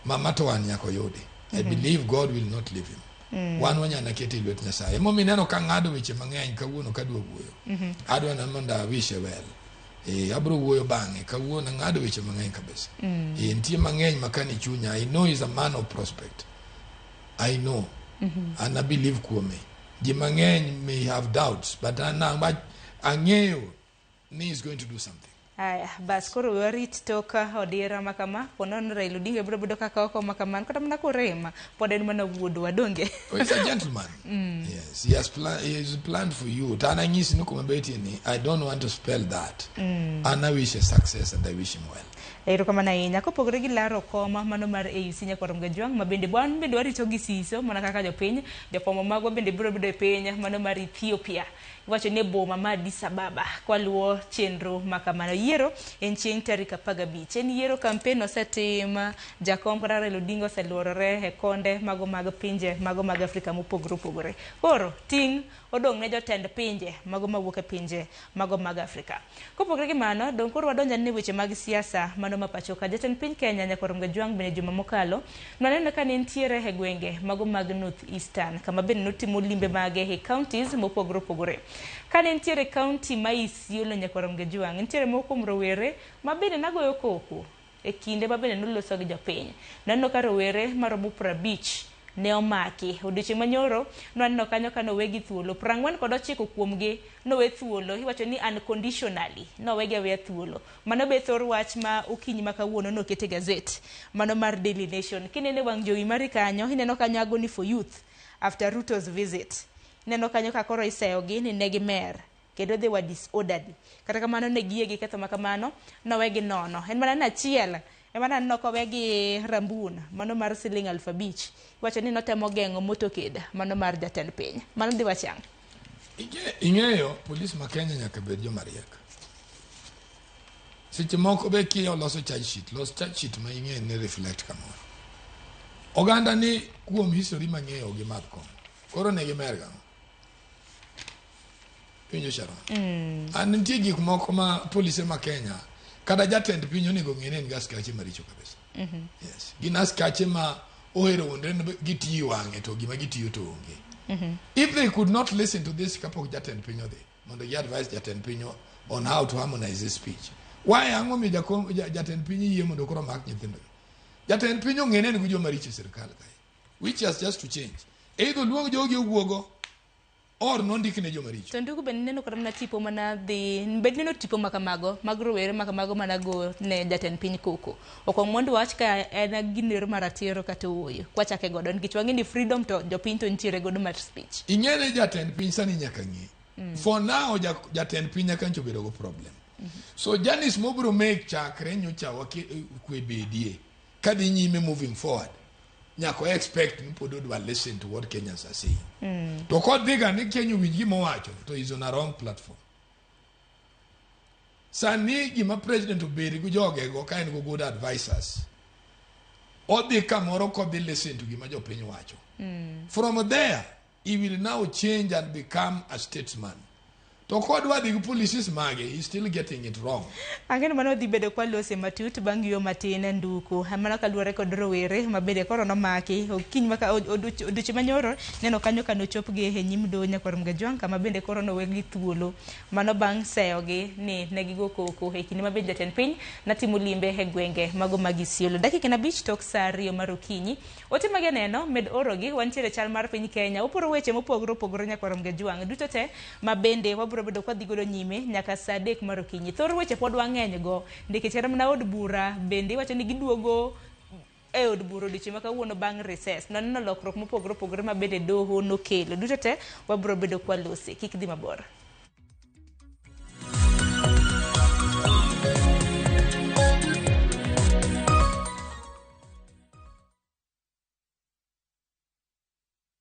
Mama to wan nyaka oyudi. I believe God will not leave him. Wan wanyana kete e lwet Nyasaye. Emomiyo ineno ka ng'ado weche mang'eny kawuono kadwa wuoyo. Adwa na mondo awishe well. Abro wuoyo bang'e. Kawuono ang'ado weche mang'eny kabisa. Nitie mang'eny makani chunya. I know he's a man of prospect. I know. And I believe kuome. Ji mang'eny may have doubts, but an ang'eyo ni he's going to do something. Aya, bas koro we warit tok odira ma kama, po nono Raila Odinga biro bedo kaka oko ma kamano, kata mana korem, pod en mana wuodwa, donge? Oh, he's a gentleman. Yes, he has plan, he has planned for you. To an anyisi ni kuma betie ni, I don't want to spell that. And I wish a success and I wish him well. Erokamano ahinya. Kopogore gi laro kom mano mar AUC Nyakwar Mgajwang' ma bende wan bende warito gi siso mana kaka jopiny, jofwambo magwa bende biro bedo e piny mano mar Ethiopia. Iwacho ni e boma ma Addis Ababa kwaluwo chenro ma kamano. Yiero en chieng' tarik 15. En yiero kampen osetim, jakom kata Raila Odinga oseluorore e konde mago mag pinje mago mag Afrika mopogore opogore. Koro ting' odong' ne jotend pinje mago mawuok e pinje mago mag Afrika. Kopogore gi mano, dong' koro wadonjo ane weche mag siasa mano ma pacho ka. Jatend piny Kenya Nyakwar Mgajwang' bende juma mokalo nwaneno ka ne nitiere e gwenge mago mag North Eastern kama bende notimo limbe mage e counties mopogore opogore. Ka ne nitiere county ma Isiolo Nyakwar Mgajwang', nitiere moko kuom rowere ma bende nagoyo koko e kinde ma bende noloso gi jopiny. Naneno ka rowere maromo 50 ne omaki. Odiochieng' manyoro nwaneno kanyo ka nowegi thuolo. 49 kuomgi nowe thuolo. Iwacho ni unconditionally nowegi aweya thuolo. Mano be thor wach ma okinyi ma kawuono noket e gazet mano mar Daily Nation. Kinene wang' jowi mari kanyo, ineno kanyo agony for youth after Ruto's visit. Ineno kanyo ka koro iseyogi ni ne gimer kendo they were disorderly. Kata kamano ne giyie gi ketho ma kamano, nowegi nono. En mana ni achiel Ema naneno kowe gi rambun mano mar siling 5,000. Iwacho ni notemo geng'o motorcade mano mar jatend piny. Mano dhi wach ang'o? Ing'eyo polis ma Kenya nyaka bed joma riek. Seche moko be kiloso charge sheet, los charge sheet ma ing'e ni reflect kamoro. Oganda ni kuom history mang'eyo gi madh kong'o. Koro ne gimer gang'o? Iwinjo Sharon? An nitie gik moko ma polise ma Kenya kata jatend piny onego ng'e ni en gi askache maricho kabisa. Yes. Gin askache ma ohero wuondre ni gitiyo wang'e to gima gitiyo to onge. If they could not listen to this kapok jatend piny odhi mondo gi advise jatend piny on how to harmonize his speech. Why ang'o miyo jatend piny yie mondo koro mak nyithindo gi? Jatend piny ong'e ni en gi joma richo e sirkal kae. Which has just to change. Either luong jogi owuogo or nondik ne joma richo. To ndugu bende neno kata mana tipo mana dhi bed neno tipo makamago mag rowere makamago mana go ne jatend piny koko. Okuong mondo wach ka en ginero maratiro kata ooyo. Kwachake godo nikech wang'e ni freedom to jopiny to nitiere godo mar speech. Ing'e ni jatend piny sani nyaka ng'e. For now jatend piny nyaka ncho bedo go problem. So Janice mobro make chakre nyocha wake kwe bedie kadhi nyime moving forward. Nyaka expect ni pod odwa listen to what Kenyans are saying. To kodhiga ni Kenya owinj gima owacho to is on a wrong platform. Sani gima president obed gi jogego ka en go good advisors. Odhi kamoro kodhi listen to gima jopiny wacho. From there, he will now change and become a statesman. To kodwa dhi gi policies mage, he's still getting it wrong. Ang'e mano dhi bedo kwa lose matut bang' yuo matin e nduku. Mano kaluwore kod rowere ma bende koro nomaki okinyi maka odiochieng' manyoro neno kanyo ka nochopgi e nyim doho nyakwar Mgajwang' kama bende koro nowegi thuolo. Mano bang' seyogi ni ne gigo koko e kinde ma bende jatend piny natimo limbe e gwenge mago mag Isiolo. Dakika 5 tok saa 2 mar okinyi. Ote mag neno med orogi wantiere chal mar piny Kenya. Oporo weche mopogore opogore nyakwar Mgajwang' duto te ma bende wabiro bedo kwa dhi godo nyime nyaka saa 3 mar okinyi. Thor weche pod wang'eny go nikech kata mana od bura bende iwacho ni giduogo e od bura odiochieng' ma kawuono bang' recess. Noneno lokruok mopogore opogore ma bende doho nokelo. Duto te wabiro bedo kwa lose. Kik dhi mabor.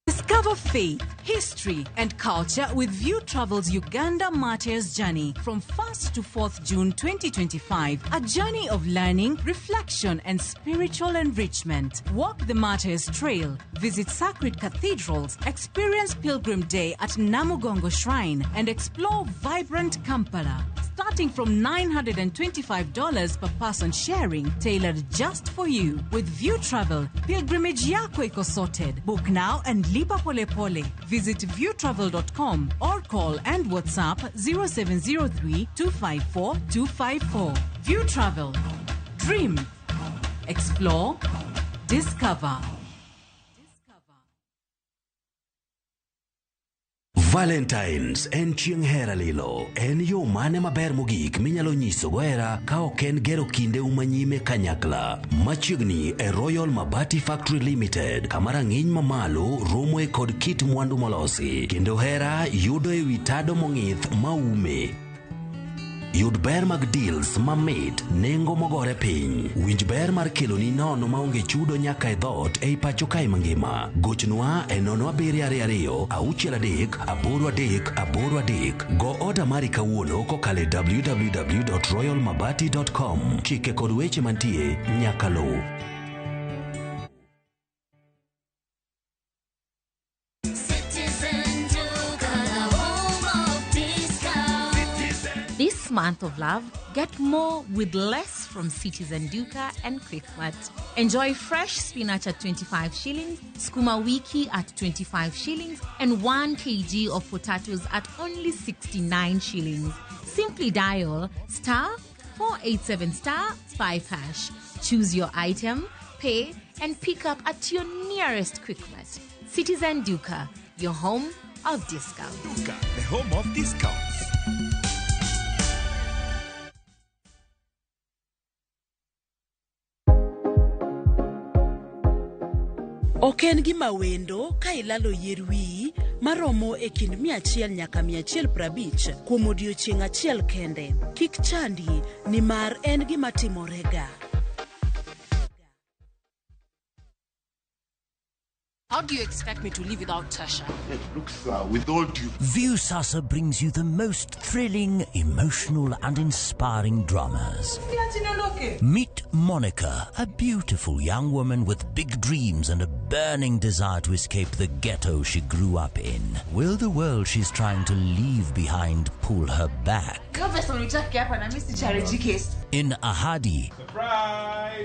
Discover faith, history, and culture with View Travel's Uganda Martyrs Journey from 1st to 4th June 2025. A journey of learning, reflection, and spiritual enrichment. Walk the Martyrs Trail, visit sacred cathedrals, experience Pilgrim Day at Namugongo Shrine, and explore vibrant Kampala. Starting from $925 per person sharing, tailored just for you. With View Travel, pilgrimage yako iko sorted. Book now and lipa pole pole. Visit viewtravel.com or call and WhatsApp 0703 254 254. View Travel. Dream. Explore. Discover. Valentines en chieng' hera lilo. En yo mane maber mogik minyalo nyiso go hera ka ok en gero kindeu manyime kanyakla. Machiegni e Royal Mabati Factory Limited, kama rang'iny mamalo romoe kod kit mwandu molosi, kendo hera yudo ewi tado mong'ith maume. Yud ber mag deals mamit, nengo mogore piny. Winj ber mar keloni nono maonge chudo nyaka e dhoot ei pacho kae mangima. Gochnwa e 0722 63 83 83. Go oda mari kawuono kokalo e www.royalmabati.com. Chike kod weche mantie nyaka luw. Citizen Duka, the home of discount. This month of love, get more with less from Citizen Duka and Quickmart. Enjoy fresh spinach at 25 shillings, skuma wiki at 25 shillings, and 1 kg of potatoes at only 69 shillings. Simply dial star 487 star 5 hash. Choose your item, pay, and pick up at your nearest Quickmart. Citizen Duka, your home of discount. Duka, the home of discounts. Ok en gima wendo ka ilalo yier wiyi maromo e kind 100 nyaka 150 kuom odiechieng' achiel kende. Kik chandi nimar en gima timorega. How do you expect me to live without Tasha? Look, sir, with all due Viusasa brings you the most thrilling, emotional, and inspiring dramas. Meet Monica, a beautiful young woman with big dreams and a burning desire to escape the ghetto she grew up in. Will the world she's trying to leave behind pull her back? In Ahadi,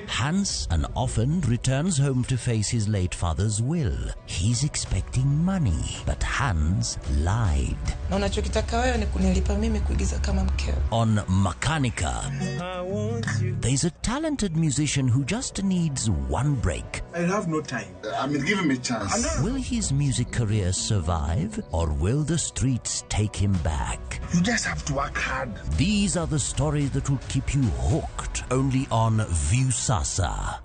Hans, an orphan, returns home to face his late father's will. He's expecting money, but Hans lied. Na unachokitaka wewe ni kunilipa mimi kuigiza kama mkeo. On Makanika, there's a talented musician who just needs one break. I have no time. I mean, give him a chance. Will his music career survive, or will the streets take him back? You just have to work hard. These are the stories that will keep you hooked only on Viusasa.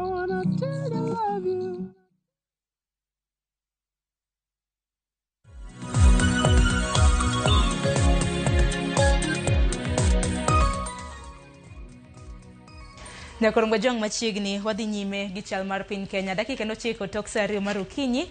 Nyakorongo Jong machiegni wadhi nyime gi chal mar piny Kenya dakika 9 tok saa 2 mar okinyi.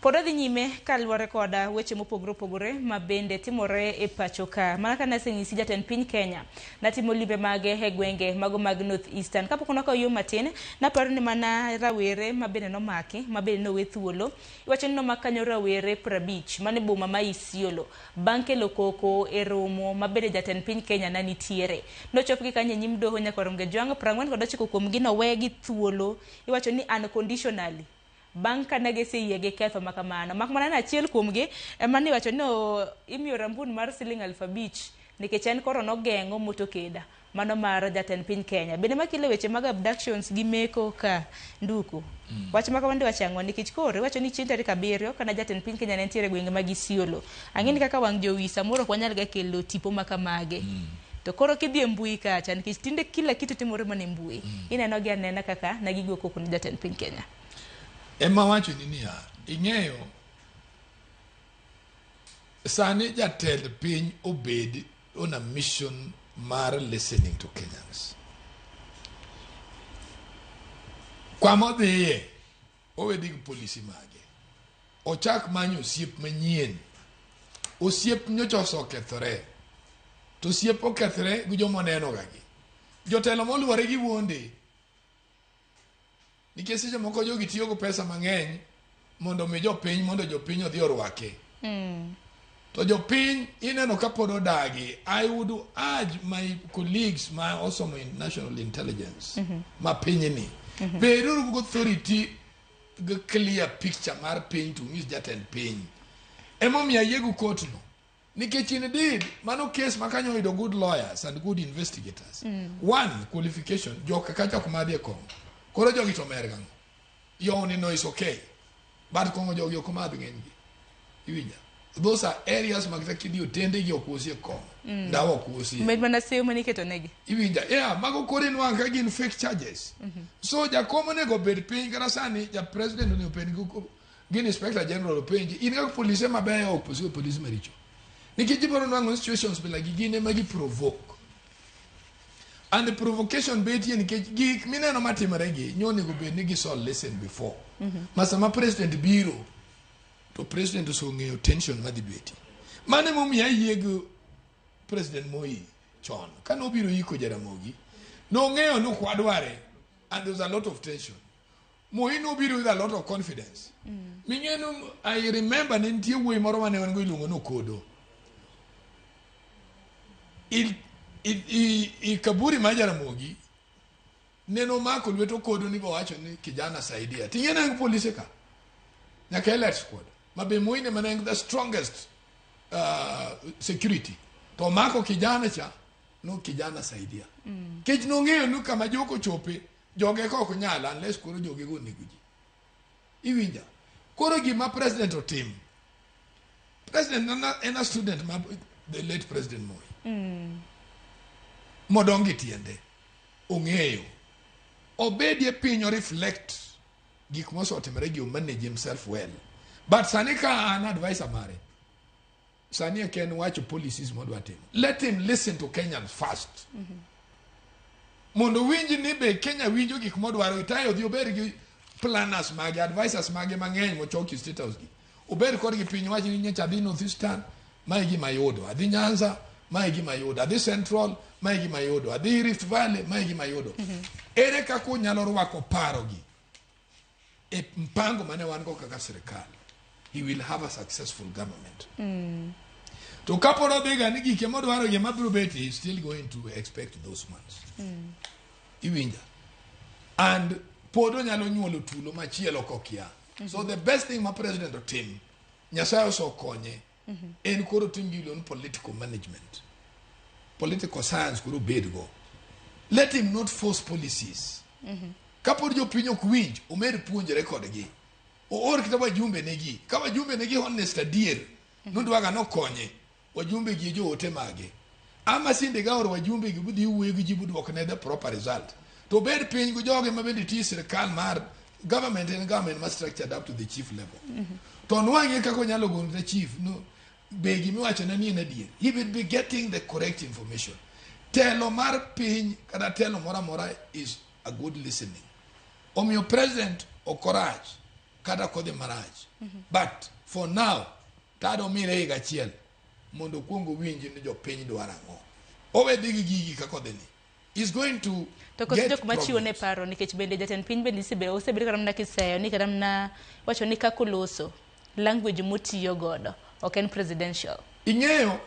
Pod wadhi nyime kaluwore koda weche mopogore opogore ma bende timore e pacho ka. Mana ka nasenyisi jatend piny Kenya natimo limbe mage e gwenge mago mag North Eastern. Kapok nakawo yo matin, naparo ni mana rawere ma bende nomaki, ma bende nowe thuolo. Iwacho ni nomak kanyo rawere 50 mane boma ma Isiolo bang' kelo koko e romo ma bende jatend piny Kenya ne nitiere. Nochopgi kanyo e nyim doho Nyakwaronge Jwang' 49 kuomgi nowegi thuolo. Iwacho ni unconditionally. Bang' ka ne giseyie gi ketho ma kamano. Mak mana ni achiel kuomgi ema niwacho ni imiyo rambun mar siling 5,000 nikech en koro nogeng'o motokeda mano mar jatend piny Kenya. Bende makelo weche mag abductions gi meko ka nduku. Wach ma kamano iwacho ang'o nikech koro iwacho ni chieng' tarik 7 kana jatend piny Kenya ne nitiere e gwenge mag Isiolo. Ang'e ni kaka wang' jowi samoro ok wanyal ga kelo tipo ma kamage. To koro kidhi e mbui kacha nikech tinde kila kitu timore mana e mbui. Ineno gi anena kaka ne gigo koko ne jatend piny Kenya. Ema wacho ni niya, ing'eyo sani jatend piny obed on a mission mar listening to Kenyans. Kwama odhiye, owedhi gi polisi mage. Ochak manyo osiep manyien. Osiep nyocha osekethore. To osiep okethore gi joma oneno ga gi. Jotelo moluwore gi wuonde. Nikech seche moko jogi tiyo gi pesa mang'eny mondo mi jopiny mondo jopiny odhi orwake. To jopiny ineno ka pod odagi. I would urge my colleagues ma osomo in national intelligence ma pinyni. Beduru gi authority gi clear picture mar piny to nyis jatend piny. Emomiyo ayie gi court no. Nikech indeed, mano case ma kanyo oyudo good lawyers and good investigators. One, qualification, joka kacha ok madhi e kong'o. Koro jogi to mer gang'o? Yowni no is okay. But kong'o jogi ok madh ng'enygi. Iwinja? Those are areas mag kata kidhi otende gi ok usie kong'o. Ndawa ok usie. Med mana seyo mane iketo negi. Iwinja? Yeah, mago koro inwang'o ka gin fake charges. So jakom onego bed piny kata sani ja president onego bed gi inspector general openji in kaka polise mabeyo ok polise polise maricho. Nikech ibiro nwang'o situations bila gi gin ema gi provoke. And the provocation betie nikech gik mineno matimore gi nyo onego bed ni gisol listen before. Ma sama president biro to president oseng'eyo tension madhi betie. Mano emomiyo ayie gi President Moi chon. Kane obiro iko Jaramogi, nong'eyo ni ok wadware and there was a lot of tension. Moi nobiro with a lot of confidence. Ming'e ni I remember ne nitie wuoyi moro mane wan go iluongo ni Okodo. I kaburi mar Jaramogi neno mako lwet Okodo ni bowacho ni kijana saidia. Ting'e ne en polise ka. Nyaka elite squad. Ma be Moi ne mana en the strongest security. To mako kijana cha no kijana saidia. Kech nong'eyo ni kama joko chope joge ka ok nyal unless koro joge go onego ji. Iwinja? Koro gima president otim. President en a student ma the late President Moi. Modongo e tiende. Ong'eyo. Obedie piny o reflect gik mosetimore gi o manage himself well. But sani ka an advisor mare, sani ok en wacho policies modwa timo. Let him listen to Kenyans first. Mondo winj ni be Kenya winjo gik modwaro itayo odhi obed gi planners mage, advisors mage mang'eny mochoki State House gi. Obed kodgi piny wach ni nyocha adhi North Eastern, mae e gima ayudo. Adhi Nyanza, mae e gima ayudo. Adhi Central, mae e gima ayudo. Adhi Rift Valley, mae e gima ayudo. Ere kaka unyalo rwako parogi e mpango mane wan go kaka sirikal? He will have a successful government. To kapod odhiga ni gike modwaro gi ema biro betie, he is still going to expect those ones. Iwinja? And pod onyalo nyuolo tulo machielo kokia. So the best thing ma president otim, Nyasaye osekonye, en koro otim gimiluongo ni political management. Political science koro obedgo. Let him not force policies. Kapod jopiny ok winj, omed puonjore kodgi. Oor kata wajumbe negi. Ka wajumbe negi honest adier, nodwaga nokonye. Wajumbe gi e joote mage. Ama sinde ga oro wajumbe gi budhi wuoyo gi ji budwokne the proper result. To obed piny gi joge ma bende tiyo e sirkal mar government en government ma structured up to the chief level. To nwang'e kaka onyalo gono ne chief no be gimiwachone ni en adier. He will be getting the correct information. Telo mar piny kata telo moro amora is a good listening. Omiyo president ok orach kata kodhi marach. But for now, tado mire higa achiel mondo okuong owinj ni jopiny dwaro ang'o. Owe dhi gi gigi kaka odhi ni. He's going to To koso get jok machiwo ne problems. paro nikech bende jatend piny bende osebedo kata mana kiseyo ni kata mana wacho ni kaka oloso language motiyo godo ok en presidential. Ing'eyo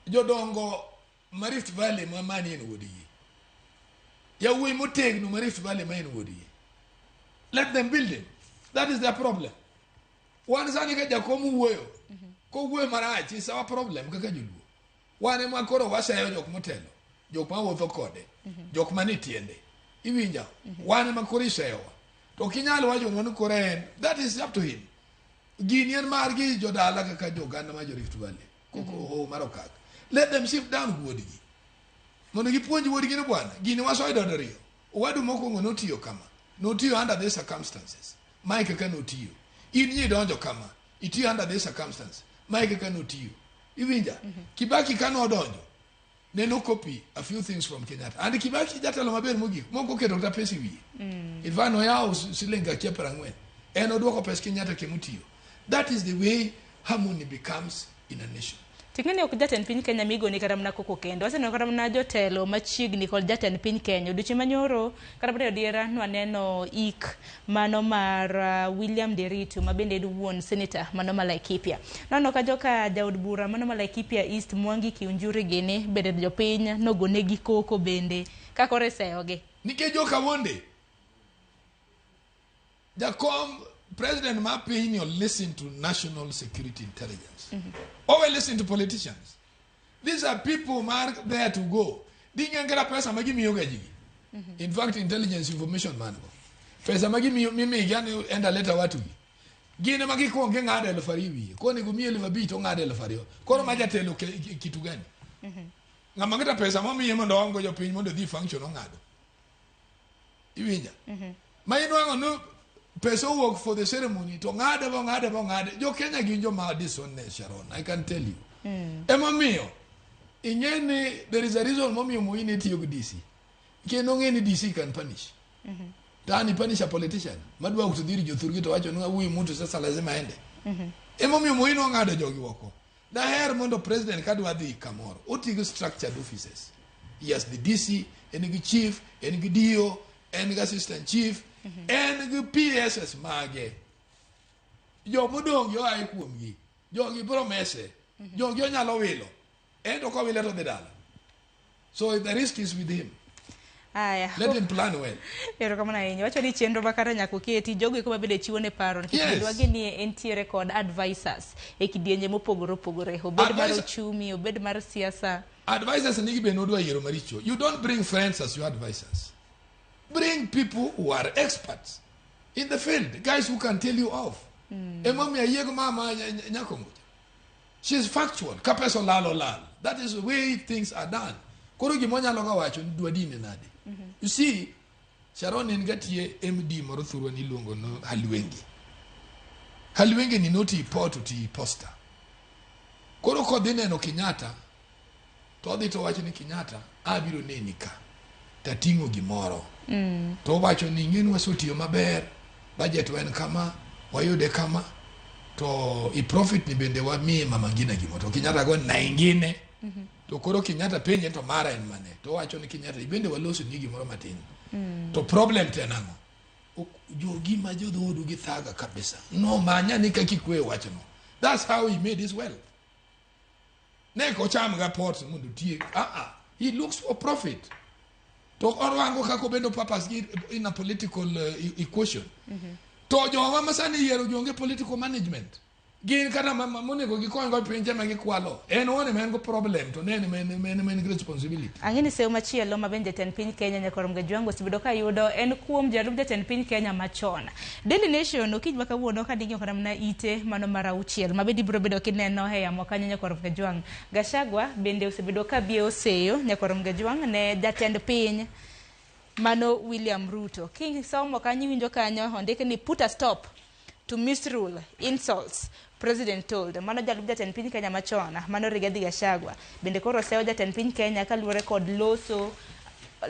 jodongo ma Rift Valley ma mani en wuodgi. Yawuoyi motegno ma Rift Valley ma en wuodgi. Let them build him. That is their problem. Wan sani ka jakom wuoyo, kowuoyo marach is our problem kaka joluo. Wan ema koro waseyo jok motelo, jok mawuotho kode, jok manie tiende. Iwinja? Wan ema koro iseyowa. To ok inyal wacho ni koro en, that is up to him. Gini en margi jodala kaka joganda ma jo Rift Valley. Koko hoho mar okak. Let them sit down wuodgi. Mondo gipuonj wuodgi ni bwana, gini wasoyudo diriyo. Owadu mokwongo notiyo kama. Notiyo under these circumstances. Mae kaka notiyo. In nyi donjo kama. Itiyo under these circumstances. Mae kaka notiyo. Iwinja? Kibaki ka nodonjo, ne no copy a few things from Kenyatta. And Kibaki jatelo maber mogik, moko oketo kata pesa e wiye. In fact, noyawo siling akia 40. En oduoko pes Kenyatta kemotiyo. That is the way harmony becomes in a nation. Ting'e ni ok jatend piny Kenya migoni kata mana koko kendo. Waseneno kata mana jotelo machiegni kod jatend piny Kenya. Odiochieng' manyoro kata mana e odiera nwaneno ik mano mar William Nderitu ma bende en wuon senator mano ma Laikipia. Naneno ka joka jaod bura mano ma Laikipia East Mwangi Kiunjuri gini bende jopiny nogonegi koko bende ka koro iseyogi. Nikech joka Wonde, jakom president ma piny ni listen to national security intelligence. Owe listen to politicians. These are people ma are there to go. Ding'e kata pesa ma gimiyo ga ji. In fact, intelligence information man go. Pesa ma gimiyo mimigi ani enda leta watu gi. Gin ema gikuongo ging'ado 2000 wiye. Konego miyi 5000 to ong'ado 2000. Koro ma jatelo kitu gani? Ng'ama kata pesa momiye mondo oom go jopiny mondo odhi function ong'ado. Iwinja? Ma inwang'o ni pesa owuok for the ceremony to ng'ade bong'ade bong'ade. Jo Kenya gin joma dishonest Sharon, I can tell you. Emomiyo ing'e ni there is a reason momiyo Moi ne tiyo gi DC. Kendo ong'e ni DC can punish. Tani punish a politician. Madwa to dhiri jothurgi to wacho ni huyu mtu sasa lazima aende. Emomiyo Moi nong'ado jogi oko. Daher mondo president kadwa dhi kamoro, oti gi structured offices. He has the DC, en gi chief, en gi DO, en gi assistant chief, en gi PSS mage. Jomodong' gi oae kuomgi. Jogi biro mese. Jogi onyalo wilo. En to kowile to dhi dala. So the risk is with him. Aya. Let him plan well. Erokamano ahinya. Wacho ni chenro ma kare nyaka oketi jogo eko mabende chiwo ne paro nikech Yes. dwagi ni entiere kod advisors e kidienje mopogore opogore. Obed mar ochumi, obed mar siasa. Advisors nigi be nodwa yiero maricho. You don't bring friends as your advisors. Bring people who are experts in the field, guys who can tell you off. Emomiyo ayie gi mama Nyakongo. She is factual. Ka pesa olal olal. That is the way things are done. Koro gima onyalo ga wacho ni dwa dine nade. You see, Sharon en gatie MD moro thurwa ni iluongo no Halwengi. Halwengi ni noti port oti posta. Koro kodhi neno Kenyatta, to odhi to owacho ni Kenyatta, abiro neni ka. Tating'o gimoro. To owacho ni ing'e ni wasetiyo maber. Budget wa en kama, wayude kama, to i profit ni bende wamiye mama ngina gimo. To Kenyatta go na ingine. To koro Kenyatta penje to mara en mane. To wacho ni Kenyatta ibende waloso ni gimoro matin. To problem to en ang'o? Jogi ma jodhoodu gi thaga kabisa. No manya ni kaka ikwe wachno. That's how he made his wealth. Ne ok ocham ga pot mondo otiek. Ah. He looks for profit. To orwango kaka obedo purpose gi in a political equation. To jowa ma sani yiero jonge political management. Gin kata monego gikony go pinje ma gikwalo. En owuon ema en go problem to ne en ema en gi responsibility. Ang'e ni seyo machielo ma bende jatend piny Kenya Nyakoro Mgajwang' osebedo ka yudo en kuom jalup jatend piny Kenya machon. Daily Nation okinyi ma kawuono ka ding'iyo kata mana ite mano mar auchiel ma bende ibiro bedo kineno e yamo kanyo Nyakoro Mgajwang'. Gachagua bende osebedo ka biewo seyo Nyakoro Mgajwang' ne jatend piny mano William Ruto. Kisomo kanyo iwinjo kanyo ondik ni put a stop to misrule, insults, President told. Mano jalup jatend piny Kenya machon, mano Rigathi Gachagua. Bende koro oseyo jatend piny Kenya kaluwore kod loso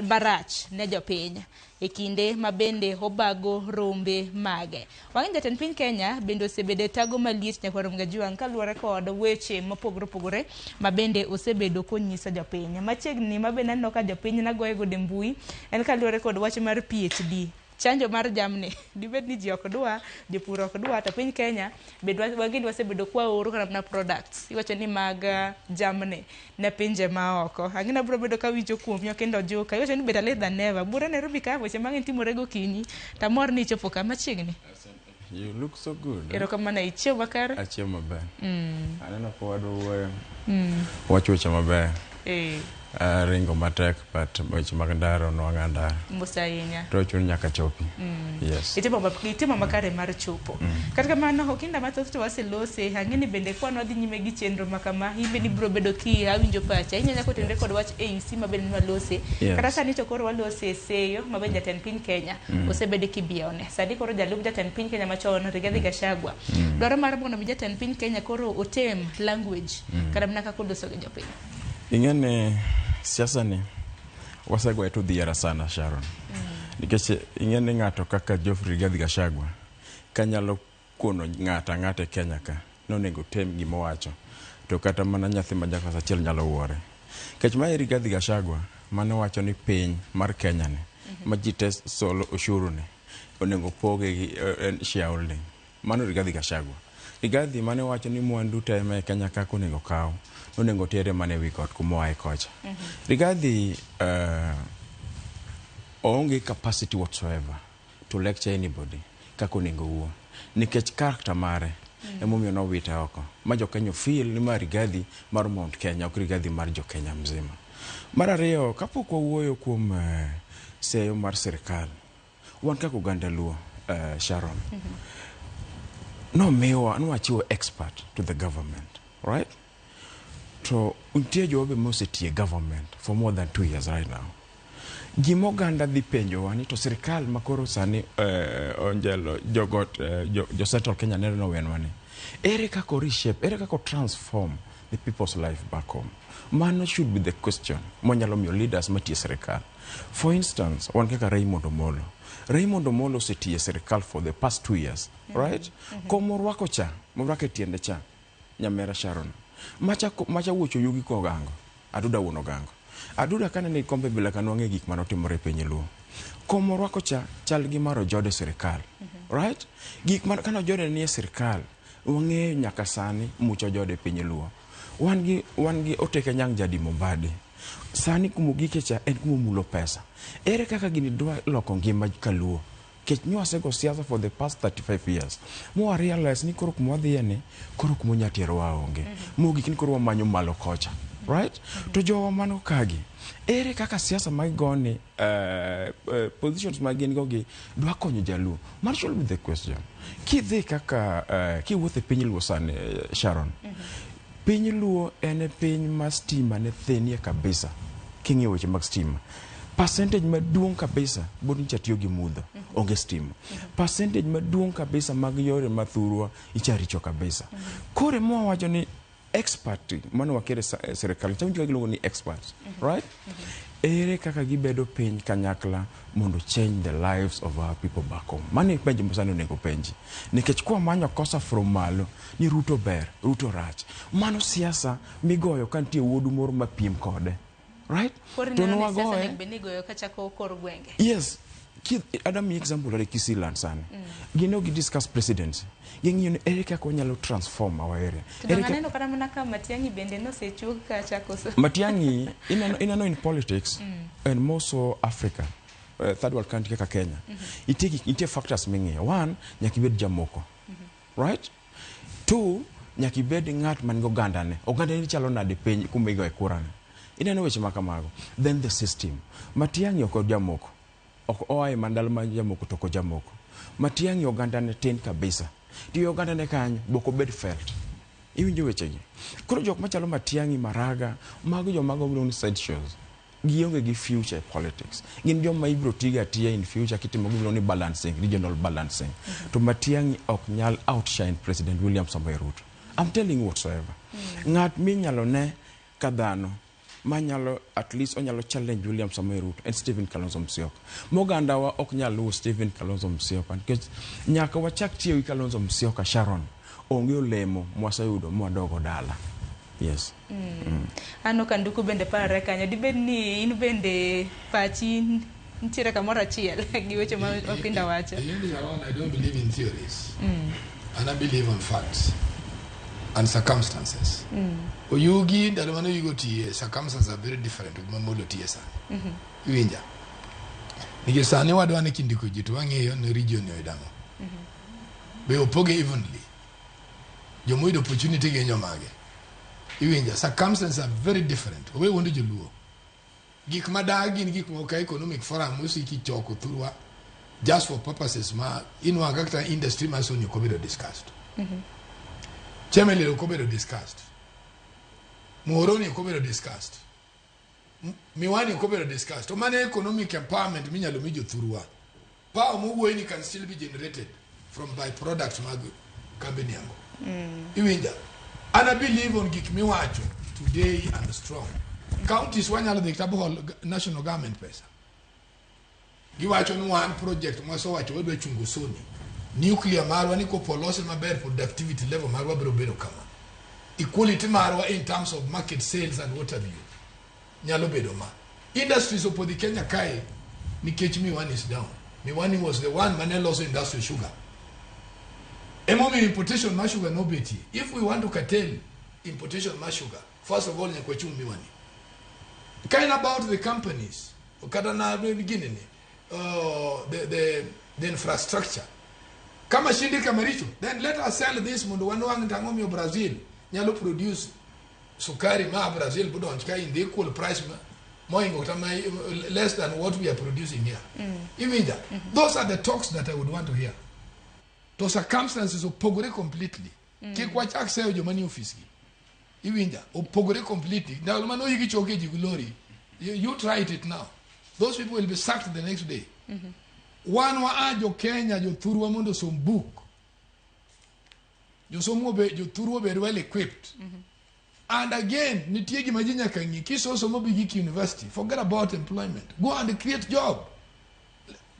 marach ne jopiny e kinde ma bende obago rombe mage. Wang'e jatend piny Kenya bende osebedo e tago maliet Nyakwar Mgajwang' kaluwore kod weche mopogore opogore ma bende osebedo konyiso jopiny. Machiegni ma bende aneno ka jopiny nagoye godo e mbui en kaluwore kod wach mar PhD. Chanjo mar jamni dibed ni ji ok dwa, jopur ok dwa, to piny Kenya bende wageni wasebedo kwa oro kata mana products iwacho ni mag jamni ne pinje maoko. Ang'e abiro bedo kawinjo kuomi kendo ojuka iwacho ni better late than never. Bura Nairobi ka weche mang'eny timore gokinyi tamor ni ichopo ka machiegni. You look so good. Eh? Erokamano ichiewo makare. Achiewo maber. Aneno ka wadwa wuoyo. Wacho weche maber. Ringo matek but weche mag ndara onwang'a ndara. Mos ahinya. To chuny nyaka chopi. Yes. Itimo makare mar chopo. Kata kamano okinda mathoth to waselose, ang'e ni bende kwan wadhi nyime gi chenro ma kama, in bende ibiro bedo ki awinjo pacha. Inya nyako tenre kod wach AUC ma bende nwalose. Kata sani to koro walose e seyo ma bende jatend piny Kenya osebedo kibiewone. Sani koro jalup jatend piny Kenya machon Rigathi Gachagua dwaro mar mondo mi jatend piny Kenya koro otem language kata mana kaka oloso gi jopiny. Ing'e ni siasa ni wasegoye to dhiera sana Sharon. Nikech ing'e ni ng'ato kaka Geoffrey Rigathi Gachagua kanyalo kono ng'ato ang'ata e Kenya ka nonego tem gima owacho to kata mana nyathi ma jaklas achiel nyalo wuore. Nikech mae Rigathi Gachagua mane wacho ni piny mar Kenya ni ma ji te solo ushuru ni onego poge gi shareholding. Mano Rigathi Gachagua. Rigathi mane wacho ni mwandu te ma e Kenya kaka onego kaw onego tere mana ewi got kuma oaye kocha. Rigathi oonge capacity whatsoever to lecture anybody kaka onego wuo. Nikech character mare emomiyo nowite oko. Ma jo Kenya feel ni ma Rigathi mar Mount Kenya ok Rigathi mar jo Kenya mzima. Mar ariyo, kapok wawuoyo kuom seyo mar sirikal, wan kaka oganda Luo, Sharon, nomiwa nwachiwo expert to the government, right? To nitie jowa be mosetiyo e government for more than 2 years right now. Gima oganda dhi penjowa ni to sirikal makoro sani onjelo jogot jo Central Kenya neno nowenwa ni ere kaka reshape, ere kaka transform the people's life back home. Mano should be the question mwanyalo miyo leaders matiyo e sirikal. For instance, wan kaka Raymond Omolo. Raymond Omolo osetiyo e sirikal for the past 2 years, right? Kom morwako cha, morwako e tiende cha, nyamera Sharon. Macha wuocho yugi kogango, Aduda wuon Ogango. Aduda kane ni kombe bila kanwang'e gik manotimore e piny Luo. Kom morwako cha chal gi mar Ojode sirikal, right? Gik man kane Ojode nie sirikal, wang'eyo nyaka sani much Ojode e piny Luo. Wan gi Oteke Nyang' Jadimo Mbadi. Sani kumogike cha en kumomulo pesa. Ere kaka gini dwa loko ngima kaluo? Kech nywasego siasa for the past 35 years. Mwa realize ni koro kuma wadhiye ni, koro kuma onya terowa onge. Mogik ni koro wamanyo malo kocha. Right? To jowa mano kagi, ere kaka siasa magigoni, positions ma gin go gi dwa konyo jaluo? Mano should be the question. Kidhi kaka, kiwuotho e piny Luo sani, Sharon, piny Luo en e piny ma stima ne thinie kabisa. King'iyo weche mag stima. Percentage maduong' kabisa bod nyicha tiyo gi mudho, onge stima. Percentage maduong' kabisa mag yore mathurwa icha richo kabisa. Koro ema wawacho ni Expert mane wakere sirikal chawinjo ka giluongo ni experts, right? Ere kaka gibedo piny kanyakla mondo change the lives of our people back home? Mano e penjo ma sani onego penji. Nikech kwamanyo kosa from malo ni Ruto ber, Ruto rach. Mano siasa migoyo ka nitie wuodu moro mapiem kode. Right? Koro To ineno ni siasa nwagoye. onego bed ni igoyo kachako kor gwenge. Yes. Adam example are Kisii land sani. Gino gi discuss presidency. Ging'iyo ni ere kaka wanyalo transform our area. To Ere dong' kaka aneno kata mana ka Matiang'i bende nosechuog kacha koso. Matiang'i ineno in politics and more so Africa, third world country kaka Kenya. Nitie factors ming'iyo. One, nyaka ibed jamoko. Right? Two, nyaka ibed ng'at man gi ogandane. Ogandane chalo nade piny kuma igoye kura ni. Ineno weche ma kamago. Then the system. Matiang'i ok jamoko. Ok oa e mandalo ma jamoko to ok ojamoko. Matiang'i ogandane tin kabisa. To ogandane kanyo bok obed felt. Iwinjo wechegi. Koro jok machalo Matiang'i, Maraga, mago joma miluongo ni side shows. Gionge gi future e politics. Gin joma ibiro tigo atiya in future kitimo gimiluongo ni balancing, regional balancing. To Matiang'i ok nyal outshine President William Samoei Ruto. I'm telling you whatsoever. Ng'at minyalo ne ka dhano manyalo at least onyalo challenge William Samoei Ruto en Stephen Kalonzo Musyoka. Mogandawa ok nyal luwo Stephen Kalonzo Musyoka nikech nyaka wachak tiyo gi Kalonzo Musyoka Sharon onge olemo mwaseyudo mwadogo dala. Yes. Aneno ka Nduku bende parore kanyo. Dibed ni in bende pachi nitiere kamoro achiel gi weche ma Okinda wacho. Sharon, I don't believe in theories. And I believe on facts and circumstances. Oyugi ndalo mane Oyugi otiye, circumstances are very different to ma Molo tiye sani. Iwinja? Nikech sani wadwa ni kindiko ji to wang'iyo ni region ni oyudo ang'o. Be opoge evenly. Jomoyudo opportunity gin jomage. Iwinja? Circumstances are very different. Owe wuondo joluo. Gik madag gin gik moko ka economic forum mosiki choko thurwa just for purposes ma inwang'o kaka industry mar Sony ok obedo discussed. Chemelil ok obedo discussed. Muhoroni ok obedo discussed. Miwani ok obedo discussed. To mano economic empowerment minyalo mi jothurwa. Power mowuoyi ni can still be generated from byproducts mag kambi niango. Iwinja? And I believe on gik miwacho today and strong. Counties wanyalo dhi kata bohol national government pesa. Giwacho ni wan project mwasewacho wadwa chungo Sony. Nuclear marwa ni kopo olose maber productivity level marwa biro bedo kama. Equality marwa in terms of market sales and what have you nyalo bedo ma. Industries opodhi Kenya kae nikech Miwani is down. Miwani was the one mane loso industrial sugar. Emomiyo importation mar sugar nobetie. If we want to curtail importation mar sugar, first of all nyaka wachung Miwani. Kind about the companies, kata na ginene, the infrastructure. Kama shindi kama richo, then let us sell this mondo wanwang' tang'o miyo Brazil nyalo produce sukari ma Brazil budonj ka in the equal price ma moingo kata ma less than what we are producing here. Iwinja? Those are the talks that I would want to hear. To circumstances opogore completely. Kik wachak seyo joma ni office gi. Iwinja? Opogore completely. Ndalo mane oyigi choke ji gi lori, you try it now. Those people will be sacked the next day. Wan wa a jo Kenya jothurwa mondo osom book. Josomo be jothurwa obed well equipped. And again, nitie gima ji nyaka ng'i. Kisosomo bi gik university, forget about employment. Go and create job.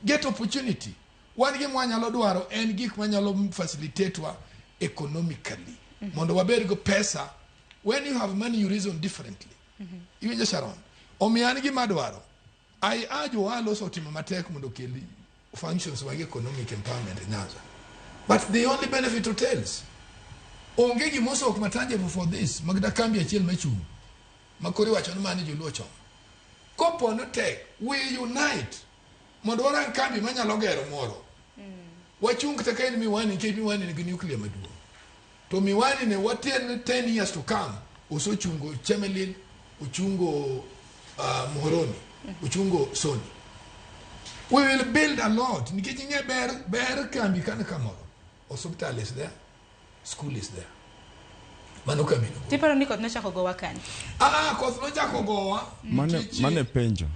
Get opportunity. Wan gima wanyalo dwaro en gik manyalo facilitate wa economically. Mondo wabed go pesa. When you have money, you reason differently. Iwinjo Sharon? Omiyo an gima adwaro. I urge ohala osetimo matek mondo okel functions mag economic empowerment e Nyanza. But they only benefit hotels. Onge gima osok ma tangible for this mag da kambi achiel machung' ma koro iwacho ni mano joluo ochomo. Kopo ni tek, we unite mondo warang kambi manyalo gero moro. Wachung kata ka en Miwani nikech Miwani nigi nuclear maduong'. To Miwani ne water 10 years to come osechungo Chemelil, ochungo Muhoroni, ochungo Sony. We will build a lot nikech ing'e ber kambi kan kamoro. Hospital is there, school is there. Mano kambi no. Tiparo ni koth nochako gowa kanye? Koth nochako gowa. Mane penjo.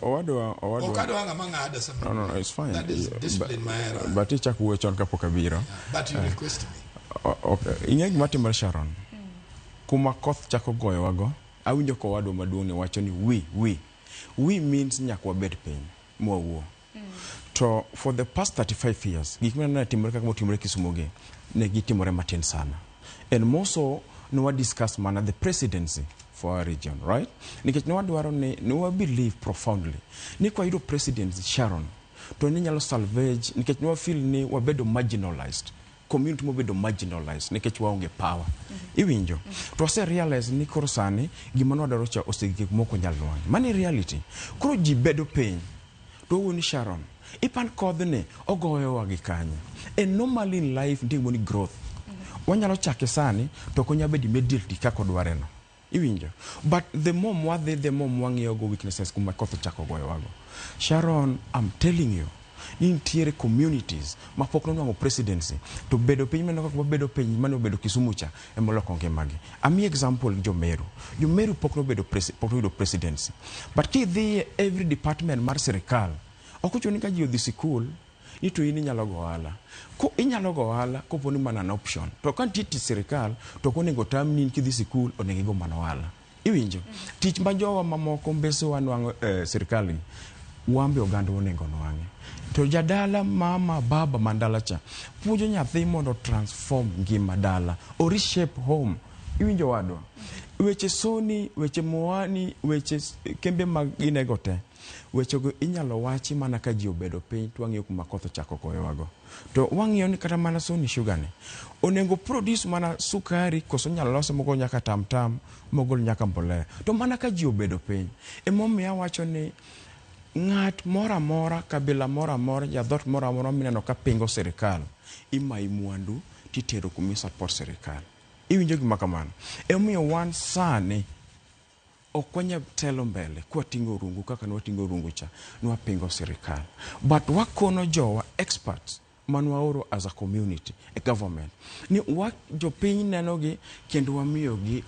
Owadwa. Ok adwa ng'ama ng'ada sama. No, it's fine. That is discipline mahero. But ichako wuoyo chon kapok abiro. But you request me. Okay. Ing'e gima timore Sharon. Kuma koth chako goyowago, awinjo ka owadwa maduong' ne wacho ni we, we. We means nyaka wabed piny mwawuo. To for the past 35 years, gik mineno ne timore kaka motimore Kisumu gi, ne gitimore matin sana. And more so, ne wa discuss mana the presidency for our region, right? Nikech ne wadwaro ni, ne wa believe profoundly ni kwayudo presidency Sharon, to ni nyalo salvage, nikech ne wa feel ni wabedo marginalized. Community mobedo marginalized nikech waonge power. Iwinjo? To wase realize ni koro sani gima nwadwaro cha osegik moko nyal nwang'e. Mano e reality. Koro ji bedo piny. To wawuoyo ni Sharon, ipan kodhni ogoyowa gi kanye? And normally in life nitie gimoro ni growth. Wanyalo chake sani to ok onyal bedo immediately kaka odware no. Iwinjo? But the more mwadhi, the more mwang'iyo go weaknesses kuma koth ochako goyowago. Sharon, I'm telling you, ni nitiere communities ma pok nonwang'o presidency to bedo piny mineno kaka wabedo piny mane obedo Kisumu cha ema oloko ngimagi. Amiyi example gi jo-Meru. Jo-Meru pok nobedo presi, pok noyudo presidency. But kidhi e every department mar sirikal, ok ochuno ni ka ji odhi sikul ni to in inyalo go ohala. Ko inyalo go ohala kopo ni mana an option. To ka nitie tich sirikal to ok onego tamni in kidhi sikul onego igo mana ohala. Iwinjo? Tich ma jowa mamoko mbesewa nwang'o e sirikal gi, wan be oganda onego nwang'e. To jadala, mama, baba man dala cha puonjo nyathi mondo transform ngima dala, o reshape home. Iwinjo wadwa? Weche soni, weche moani, weche kembe mag ginego te, wechego inyalo wachi mana ka ji obedo piny to wang'iyo kuma koth ochako goyowago. To wang'iyo ni kata mana Sony Sugar ni, onego produce mana sukari koso inyalo lose mogol nyaka tam tam, mogol nyaka mbolea. To mana ka ji obedo piny. Emomiyo awacho ni ng'at moro amora, kabila moro amora, ja dhoot moro amora mineno ka pingo sirikal, imayi mwandu titero kuma i support sirikal. Iwinjo gima kamano? Emomiyo wan sani ok wanyal telo mbele kwating'o rungu kaka nwating'o rungu cha, nwapingo sirikal. But wakono jowa experts manwaoro as a community, a government, ni wa, jopiny nenogi kendo wamiyogi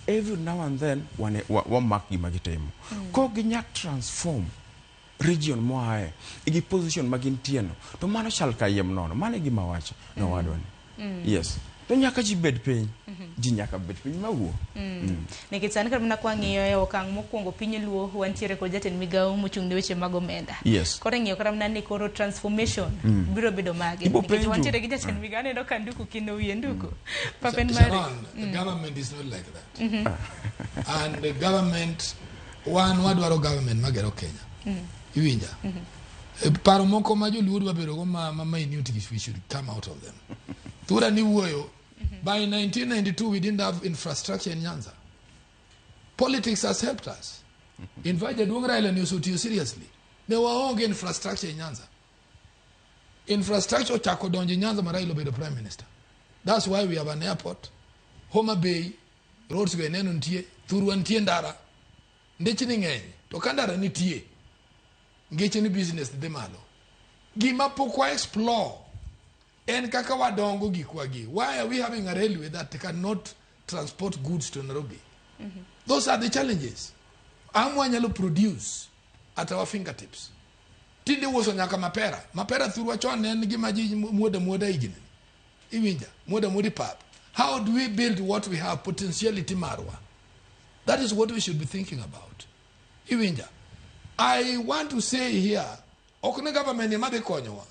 every now and then wane, wa, wamak gima gitimo. Kok ginya transform region moaye gi position ma gintie no, to mano chal kayiem nono. Mano e gima awacho nowadwa ni. Yes. To nyaka ji bed piny. Ji nyaka bed piny mawuo. Nikech sani kata mana kwang'iyo e okang' mokwongo piny Luo wantiere kod jatend migawo mochung' ne weche mag omenda. Yes. Koro ing'iyo kata mana ni koro transformation biro bedo mage. Ibo Nikech penjo. wantiere gi jatend migawo aneno ka nduku kino wiye nduku. Pap en mari. Sharon, the government is not like that. And the government, wan wadwaro government magero Kenya. Iwinja? Paro moko ma joluo dwa bedo go ma, ma minute we should come out of them. Thura ni wuoyo, by 1992 we didn't have infrastructure in Nyanza. Politics has helped us. In fact, jaduong' Raila ni osetiyo seriously. Ne waonge infrastructure in Nyanza. Infrastructure ochako donjo Nyanza ma Raila obedo prime minister. That's why we have an airport. Homa Bay, roads go ineno nitie, thurwa nitie ndara. Ndechni ng'eny, to ka ndara nitie, ngeche ni business dhi malo. Gima pok wa explore en kaka wadongo gikwa gi. Why are we having a railway that cannot transport goods to Nairobi? Those are the challenges. Ang' wanyalo produce at our fingertips. Tinde uso nyaka mapera. Mapera thurwa chon ne en gima ji muoda muoda higni. Iwinja, muoda muoda pap. How do we build what we have, potentiality marwa? That is what we should be thinking about. Iwinja. I want to say here, ok ni government ema dhi konyowa.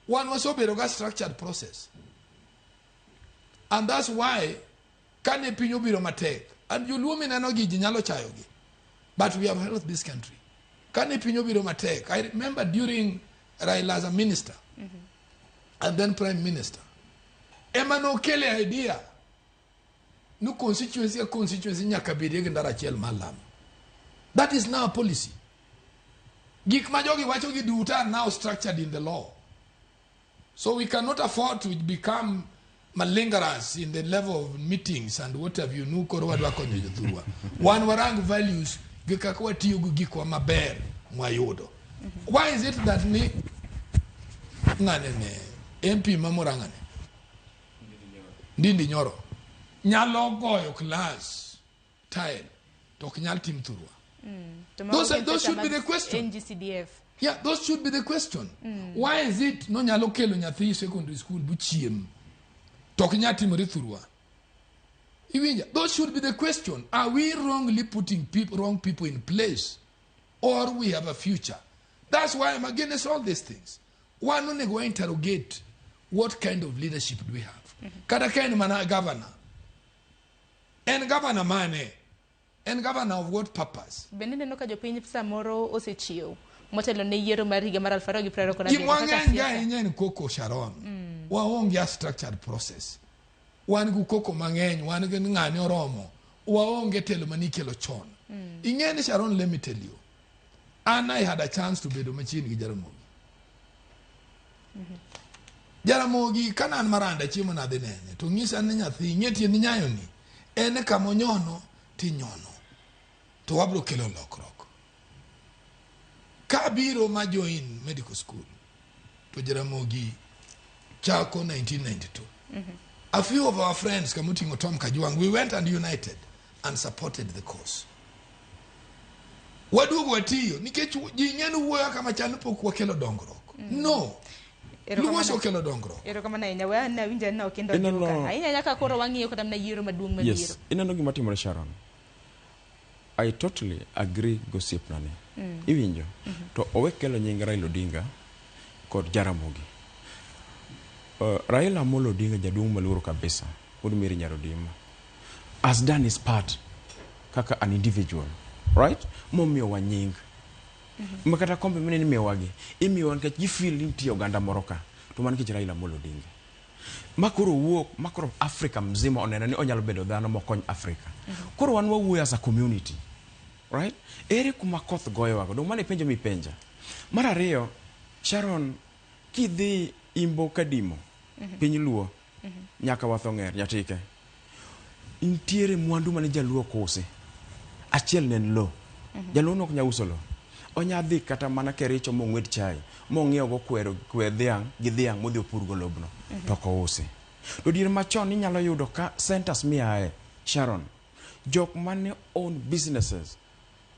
Wan wasebedo ga structured process. And that's why kane piny obiro matek, and joluo mineno gi ji nyalo chayogi, but we have helped this country. Kane piny obiro matek, I remember during Raila as a minister, and then prime minister, ema nokele idea ni constituency ka constituency nyaka bedie gi ndara achiel mar lam. That is now a policy. Gik ma jogi wacho gi duto are now structured in the law. So we cannot afford to become malingerers in the level of meetings and what have you. Nu koro wadwa konyo jothurwa. Wan warang values gi kaka watiyo gi gikwa maber mwayudo. Why is it that ni ng'ane ne MP ma Murang'a ni Ndindi Nyoro nyalo goyo class tile to ok nyal tim thurwa. To mago gin Those pesa should be mag the question. NGCDF. Yeah, those should be the question. Why is it no nyalo kelo nyathi secondary school buchiem to ok nyal timore thurwa? Iwinja? Those should be the question. Are we wrongly putting people, wrong people in place or we have a future? That's why I'm against all these things. Wan onego wa interrogate what kind of leadership do we have. Kata ka en mana governor. En governor mane? En governor of what purpose? Bende ineno ka jopiny samoro osechiew motelo ne yiero mar higa mar 2027 Gima kaka wang'eny ga siasa. ahinya en koko Sharon. Waonge a structured process. Wan gi koko mang'eny, wan gi ng'ane oromo. Waonge telo manikelo chon. Ing'e ni Sharon, let me tell you. An I had a chance to bedo machiegni gi Jaramogi. Jaramogi kana an Maranda chiemo nadhi nene to ng'isa ni nyathi ing'e tiend nyayo ni en kama onyono tinyono to wabro kelo lokruok. Kabiro ma join medical school to Jaramogi chako 1992. A few of our friends kamuting'o Tom Kajwang' we went and united and supported the cause. Waduogo watiyo nikech ji ng'e ni wuoyo kama chal ni pok wakelo dongruok. No. Luo osekelo dongruok. Erokamano ahinya. We an awinjo ni ok indonjo Ineno- ka. Ahinya nyaka koro wang'iyo kata mana yiero maduong' mabiro. Yes, ineno gima timore Sharon. I totally agree gosiepna ni. Iwinjo? To owe kelo nying Raila Odinga kod Jaramogi. Raila Amolo Odinga jaduong' maluoro kabisa, wuod Mary Nyarodima, has done his part kaka an individual, right? Momiyowa nying. Ma kata kombe mineno imiyowagi, imiyowa nikech gifeel ni nitie oganda moro ka, to mano nikech Raila Amolo Odinga. Ma koro wuok, ma koro Afrika mzima oneno ni onyalo bedo dhano mokony Afrika. Koro wan wawuoyo as a community, right? Ere kuma koth goyowago? Dong' mano e penjo mipenja. Mar ariyo, Sharon, kidhi Imbo Kadimo, piny Luo, nyaka Wathong'er, Nyatike, nitiere mwandu mane jaluo ok usi. Achiel ne en lo. Jaluo ne ok nyal uso lo. Onya dhi kata mana Kericho mong'wed chai, mong'iew go kwero kwe dhiang' gi dhiang' modhi opurgo lobno, to ok ousi. To diere machon inyalo yudo ka centers miaye, Sharon, jok mane own businesses,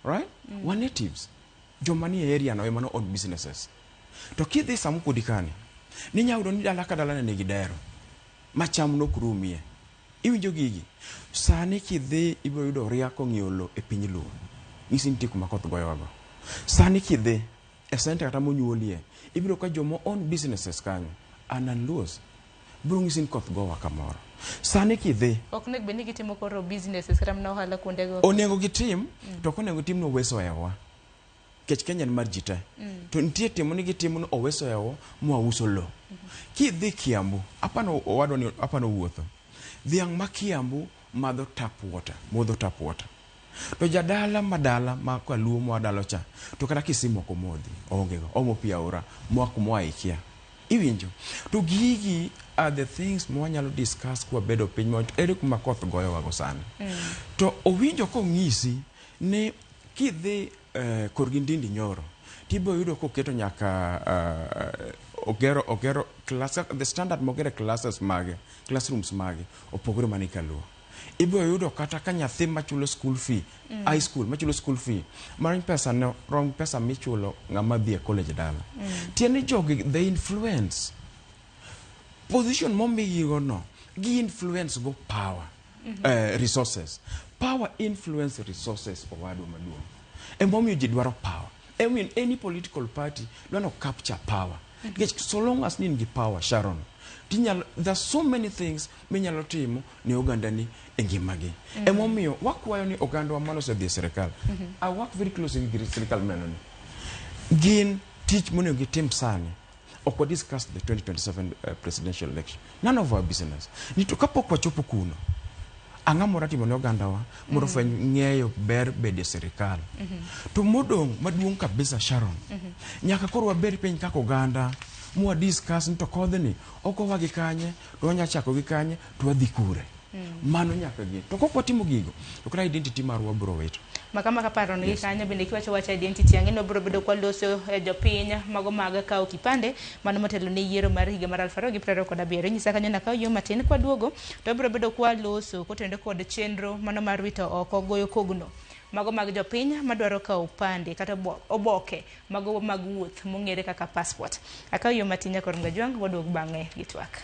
right? Were natives. Joma nie area no ema ne own businesses. To kidhi Samukudi kani, ninya yudo ni dala ka dala ne nigi dero, ma cham nok rumie. Iwinjo gigi? Sani kidhi ibiro yudo ria kong'iewo lo e piny Luo. Nyisi nitie kuma koth goyowago. Sani kidhi e center kata monyuolie, ibiro ka joma own businesses kanyo, are Luos. Biro nyisi ni koth gowa kamoro. Sani kidhi, Ok onego bed ni gitimo koro businesses kata mana ohala kuondego. onego gitim, to ok onego gitim ni oweso hewa. Nikech Kenya en mar ji te. To nitie timo ni gitimo ni oweso hewa mwauso lo. Kidhi Kiambu, apano owadwa ni apano wuotho. Dhiang' ma Kiambu madho tap water, modho tap water. To jadala madala ma kaluo moa dalo cha, to kata kisima ok omodhi, oonge go, omo pi aora moa kumoa ikia. Iwinjo? To gigi are the things mwanyalo discuss kwabedo piny ma ere kuma koth goyowago sani. To owinjo kong'isi ni kidhi korgi Ndindi Nyoro, tibiro yudo koketo nyaka ogero class, the standard mogere classes mage, classrooms mage, opogore mani kaluo. Ibiro yudo kata ka nyathi machulo school fee, high school machulo school fee, mano pesa no rom pesa michulo ng'ama dhi e college dala. Tiende jogi they influence position momigigo no, gi influence go power, resources. Power influence resources owadwa maduong'. Emomiyo ji dwaro power. Emomiyo any political party dwaro capture power. Nikech so long as ni in gi power, Sharon, tinyalo, there's so many things minyalo timo ne ogandani e ngimagi. Emomiyo wakwayo ni ogandawa mane osedhi e sirikal. I work very closely with sirikal mineno ni. Gin tich monego gitim sani. Ok wa discuss the 2027 presidential election. None of our business. Ni to kapok wachopo kuno, ang'o mora timo ne ogandawa mondo fweny ng'eyo ber bedo e sirikal. To modong' maduong' kabisa Sharon, nyaka koro wabed piny kaka oganda mwa discuss ni to kodhni ogowa gi kanye, to wanya chako gi kanye, to wadhi kure. Mano nyaka gi. To kok watimo gigo, to kata identity marwa biro wito. Makama ka paro ni kanyo bende kiwacho wach identity ang'e ni wabiro bedo kwaloso e jopiny mago mag kawo kipande mano motelo ne yiero mar higa mar 2027. Inyisa kanyo nakaw yo matin kwaduogo to wabiro bedo kwaloso kotenore kod chenro mano mar wito oko goyo kogno mago mag jopiny madwaro kawo opande kata oboke mago mag wuoth mong'ere kaka passport. Akaw yo matin nyakor Ngajwang' waduog bang'e gi twak.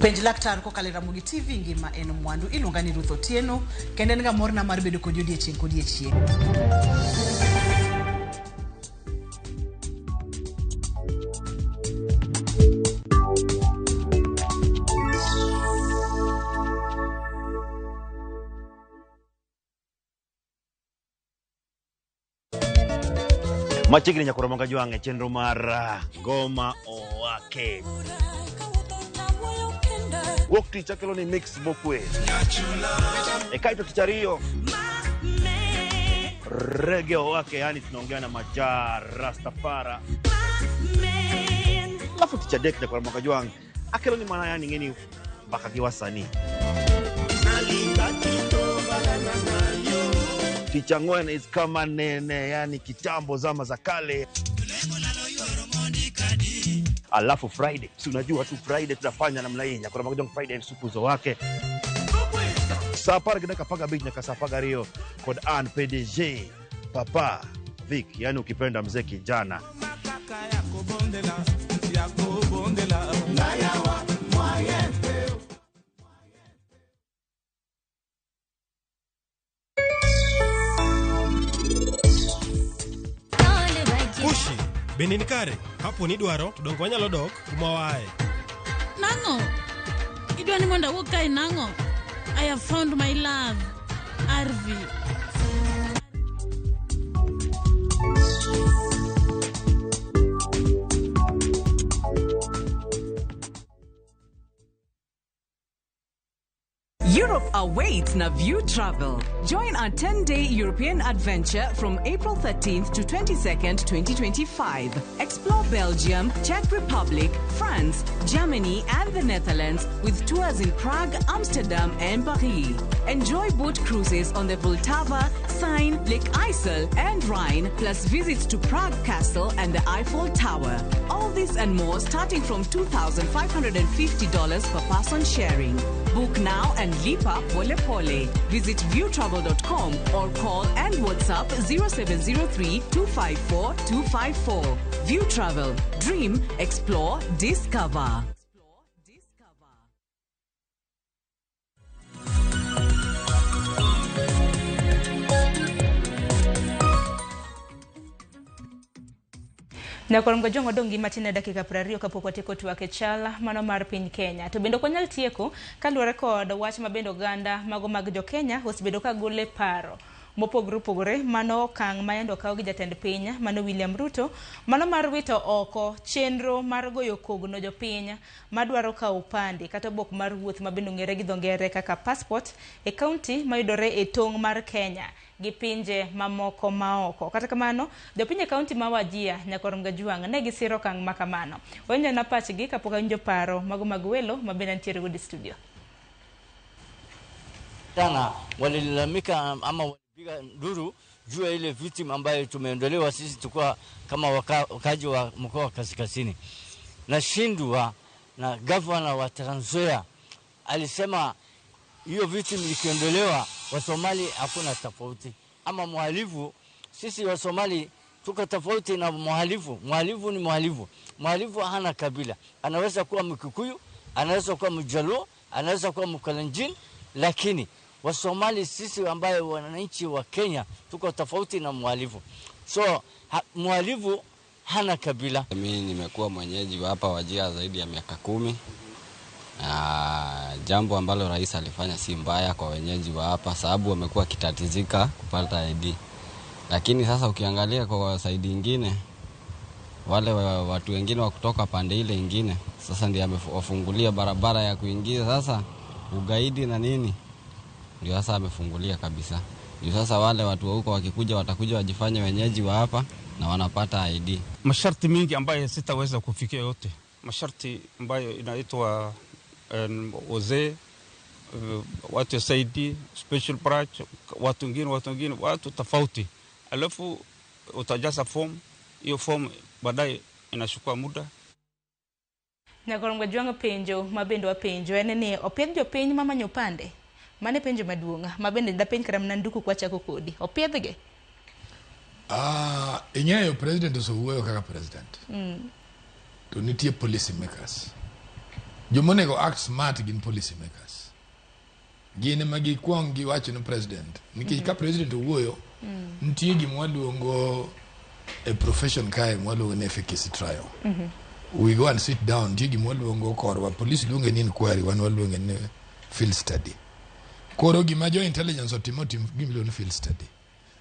Penj laktar kokalo e Ramogi TV ngima en mwandu. Iluonga ni Ruth Otieno kendo en ga morna mar bedo kodi odiechieng' kodiechieng'. Machiegni nyakoro manga jwang' e chenro mar Ngoma Owake. Wuok tich akelo ni mix mokwe. E kaeto tich ariyo rege owake, yani tunaongea na majaa Rastafara. Alafu tich adek nyakoro manga jwang' akelo ni mana yani ng'eni mbaka gi wasanii. Tich ang'wen is kama nene, yani kitambo zama za kale. Alafu Friday, si unajua tu Friday tunafanya namna hii, nyakoro manga jwang' Friday supuzo wake. Saa apar gi dakika apar gabich nyaka saa apar gariyo kod an PDG Papa Vic, yani ukipenda mzee kijana. Ushi, bende ni kare? Kapo ni idwaro to donge wanyalo dok kuma waaye. Nang'o? Idwa ni mondo awuog kae nang'o? I have found my love. Arvi. Europe awaits Naview Travel. Join our 10-day European adventure from April 13th to 22nd, 2025. Explore Belgium, Czech Republic, France, Germany, and the Netherlands with tours in Prague, Amsterdam, and Paris. Enjoy boat cruises on the Vltava, Seine, Lake Isel, and Rhine, plus visits to Prague Castle and the Eiffel Tower. All this and more starting from $2,550 per person sharing. Book now and lipa pole pole. Visit viewtravel.com or call and WhatsApp 0703 254 254. View Travel. Dream, explore, discover. Nyakwar Mgojong odong' gi matin e dakika 20 kapok watieko twak e chal mano mar piny Kenya. To bende ok wanyal tieko kaluwore kod wach ma bende oganda mago mag jo Kenya osebedo ka golo e paro mopogore opogore mano okang' ma yande okaw gi jatend piny mano William Ruto mano mar wito oko chenro mar goyo kogno jopiny madwaro kawo opande kata obok mar wuoth ma bende ong'ere gi dho ngere kaka passport e kaunti mayudore e tong' mar Kenya gi pinje mamoko maoko. Kata kamano, jopiny e kaunti ma Wajir Nyakwar Mgajuang' ne gisiro okang' ma kamano. Wawinjo pachgi kapok awinjo paro mago mag welo ma bende nitiere godo e studio. Sana walilalamika ama walipiga nduru juu ya ile victim ambayo tumeondolewa sisi tukua kama wakaji wa mkoa wa Kaskazini. Nashindwa na gavana wa Trans Nzoia alisema hiyo victim ikiondolewa wa Somali hakuna tofauti. Ama mhalifu, sisi wa Somali tuko tofauti na mhalifu. Mhalifu ni mhalifu. Mhalifu hana kabila. Anaweza kuwa Mkikuyu, anaweza kuwa Mjaluo, anaweza kuwa Mkalenjin, lakini wa Somali sisi ambaye wananchi wa Kenya tuko tofauti na mhalifu. So mhalifu hana kabila. Mimi nimekuwa mwenyeji wa hapa Wajir zaidi ya miaka 10. Jambo ambalo rais alifanya si mbaya kwa wenyeji wa hapa, sababu wamekuwa kitatizika kupata ID. Lakini sasa ukiangalia kwa saidi nyingine, wale watu wengine wa kutoka pande ile nyingine sasa ndiye amewafungulia barabara ya kuingia sasa ugaidi na nini. Ndio sasa amefungulia kabisa. Ndio sasa wale watu wa huko wakikuja watakuja wajifanye wenyeji wa hapa na wanapata ID. Masharti mingi ambayo sitaweza kufikia yote. Masharti ambayo inaitwa wazee, watu saidi, special branch, watu wengine, watu tofauti. Alafu utajaza form, hiyo form baadaye inachukua muda. Nyakwar Mgajuang' penjo ma bende wapenjo en ni opiedh jopiny mamanyo opande? Mano e penjo maduong' ma bende dapenj kata mana Nduku kwachako kodi. Opiedhgi? Ing'eyo president osewuoyo kaka president. To nitie policy makers. Joma onego act smart gin policy makers. Gin ema gikwong giwacho ne president. Nikech ka president owuoyo, nitie gima waluongo e profession kae mwaluongo ni efficacy trial. We go and sit down, nitie gima waluongo korwa, police luonge ni inquiry, wan waluonge ni field study. Koro gima jo intelligence otimo otim gima iluongo ni field study.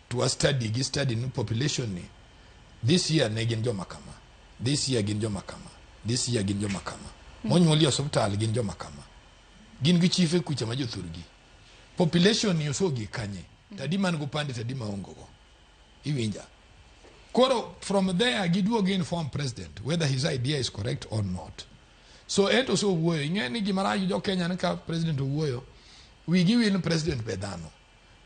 To wa study gi study ni population ni this year ne gin joma kama, this year gin joma kama, this year gin joma kama. Monyuol e osiptal gin joma kama. Gin gi chife kucha ma jothurgi. Population ni osogi kanye? Tadi man go pande tadi maonge go. Iwinja. Koro from there giduogo inform president whether his idea is correct or not. So ento osewuoyo, ing'e ni gima rach gi jo Kenya ni ka president owuoyo, wigi wil ni president be dhano.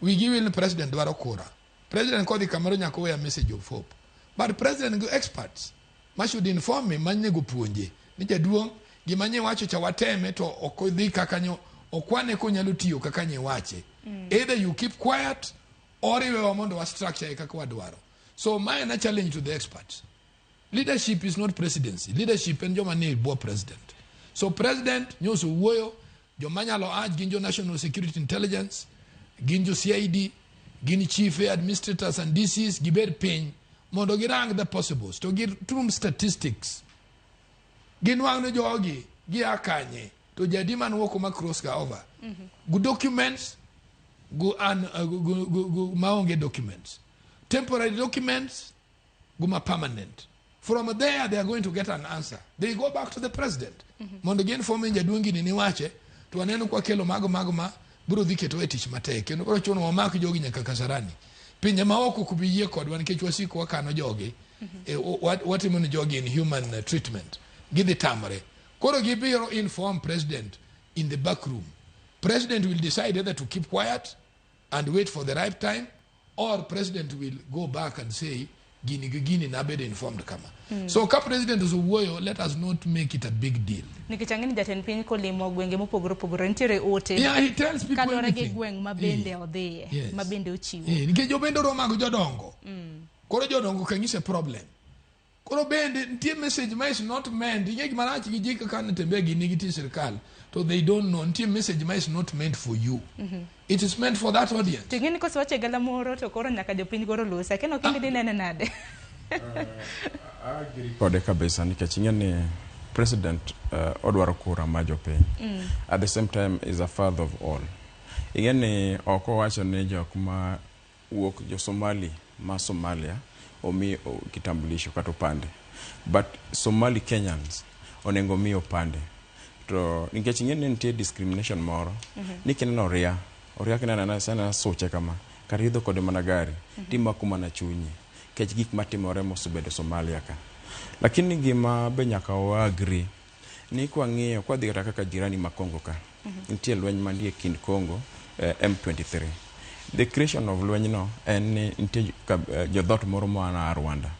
Wigi wil ni president dwaro kura. President kodhi kamoro nyaka oweya message of hope. But president gi experts ma should inform me manego puonje ni jaduong' gima nye wacho cha wateme to ok odhi kaka nyo okwane konyalo tiyo kaka nye wache. Either you keep quiet or iwewa mondo wa structure e kaka wadwaro. So mae en a challenge to the experts. Leadership is not presidency. Leadership en joma nie bwo president. So president nyoso wuoyo, joma nyalo urge gin jo National Security Intelligence, gin jo CID, gin chief administrators and DCs gibed piny mondo girang the possibles to gitum statistics. Ginwang' ni jogi gia kanye to jadi man wuok ma cross ga over. Gu documents gu, an, gu, gu, gu, gu, maonge documents. Temporary documents gu ma permanent. From there they are going to get an answer. They go back to the president. Mondo gi inform ni jaduong' gini niwache to waneno kwa kelo mago mago ma biro dhi keto e tich matek kendo biro chuno wamak jogi nyaka Kasarani. Pinje ma oko ok bi yie kodwa nikech wasiko wakano jogi. E, watimo ni jogi in human treatment. Gidhi tamre. Koro gibiro inform president in the back room. President will decide either to keep quiet and wait for the right time or president will go back and say gini gi gini nabedo informed kama. So ka president osewuoyo, let us not make it a big deal. Nikech ang'e ni jatend piny kolimo gwenge mopogore opogore nitiere ote Yeah, he tells people kaluwore gi everything. gweng' ma bende odhiye ma bende ochiwo. Nikech jobende oromo gi jodongo. Koro jodongo ka nyise problem. Koro bende nitie message ma is not meant. Ing'e gima rach gi ji kaka Natembeya gini gi sirkal to they don't know. Nitie message ma is not meant for you. It is meant for that audience. To ing'e ni kosewacho e galamoro to koro nyaka jopiny koro lusa. Kendo kinde dinene nade? Kode kabisa nikech ing'e ni president odwaro kura ma jopiny. At the same time is a father of all. Ing'e ni ok owacho ni jok ma wuok jo Somali ma Somalia omi kitambulisho kata opande. But Somali Kenyans onego mi opande. To nikech ing'e ni nitie discrimination moro ni kineno oria, oria kineno anena sana suche kama, kata idho kode mana gari, timako mana chunyi. Nikech gik matimore mosebedo Somalia ka. Lakini gima be nyaka wa agree ni kwang'iyo kwadhi kata kaka jirani ma Congo ka, nitie lweny mantie kind Congo M23. The creation of lweny no en ni nitie jodhot moro moa Rwanda.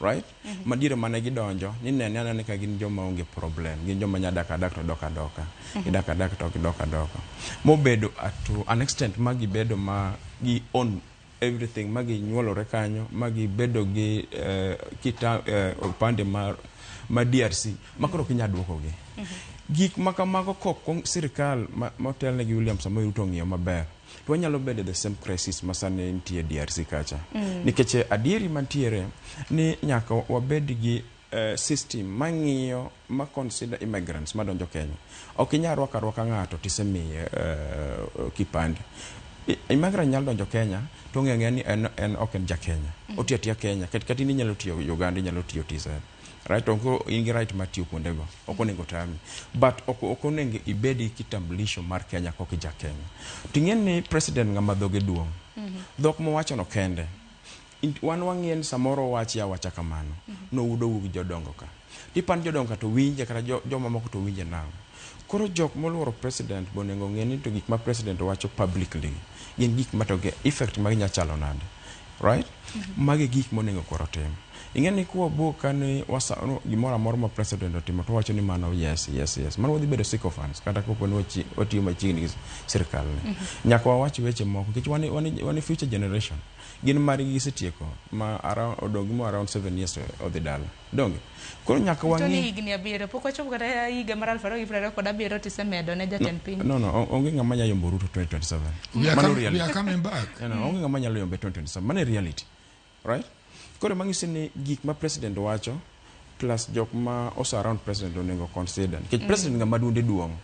Right? Madiere mane gidonjo ni nene anene ka gin joma onge problem, gin joma nya dak adak to dok adoka, gidak adak to gidok adoka. Mobedo at to an extent ma gibedo ma gi own everything, ma ginyuolore kanyo, ma gibedo gi kita opande mar ma DRC, ma koro ok inyal duokogi. Gik ma kamago kok sirikal motelne gi William Samoei Ruto ong'iyo maber, to wanyalo bedo the same crisis ma sani nitie DRC kacha. Nikech adieri mantiere ni nyaka wabed gi system mang'iyo ma consider immigrants madonjo Kenya. Ok inyal rwako arwaka ng'ato tisemiye kipande. Immigrant nyalo donjo Kenya to ong'eyo ang'eya ni en ok en ja Kenya. Otiyo atiya Kenya, kata in inyalo tiyo Uganda, inyalo tiyo TZ. Right? Ok in gi right mar tiyo kuondego. Ok onego tami. But ok onego ibed gi kitambulisho mar Kenya kok ija Kenya. To ing'e ni president ng'ama dhoge duong'. Dhok mowacho no kende. Wan wang'iye ni samoro owachi awacha kamano. Nowuodo wuo gi jodongo ka. Tipan jodongo ka to winje kata joma moko to winje nang'o. Koro jok moluoro president be onego ong'e ni to gik ma president wacho publicly gin gik ma to gi effect ma ginya chalo nade. Right? Magi gik monego koro tim. Ing'e ni kwawuok ka ni wasa, no, gimoro amora ma president otimo to wacho ni mano yes, yes, yes. Mano wadhi bedo sycophants kata kopo ni watiyo machiegni gi sirkal ni. Nyaka wawach weche moko nikech wan future generation. Gin margi gisetieko ma around odong' gi mo around 7 years to odhi dala. Donge? Koro nyaka To ni wang'i higni 7 pok wachopo kata higa mar 2027 tisemedo ne jatend piny. No, onge ng'ama nyalo yombo Ruto 2027. We are Mano we reality. are coming back. No, onge ng'ama nyalo yombe 2027. Mano e reality. Right? Koro mang'isi ni gik ma president wacho plus jok ma ose around president onego consider. Nikech president ng'ama duonde duong'.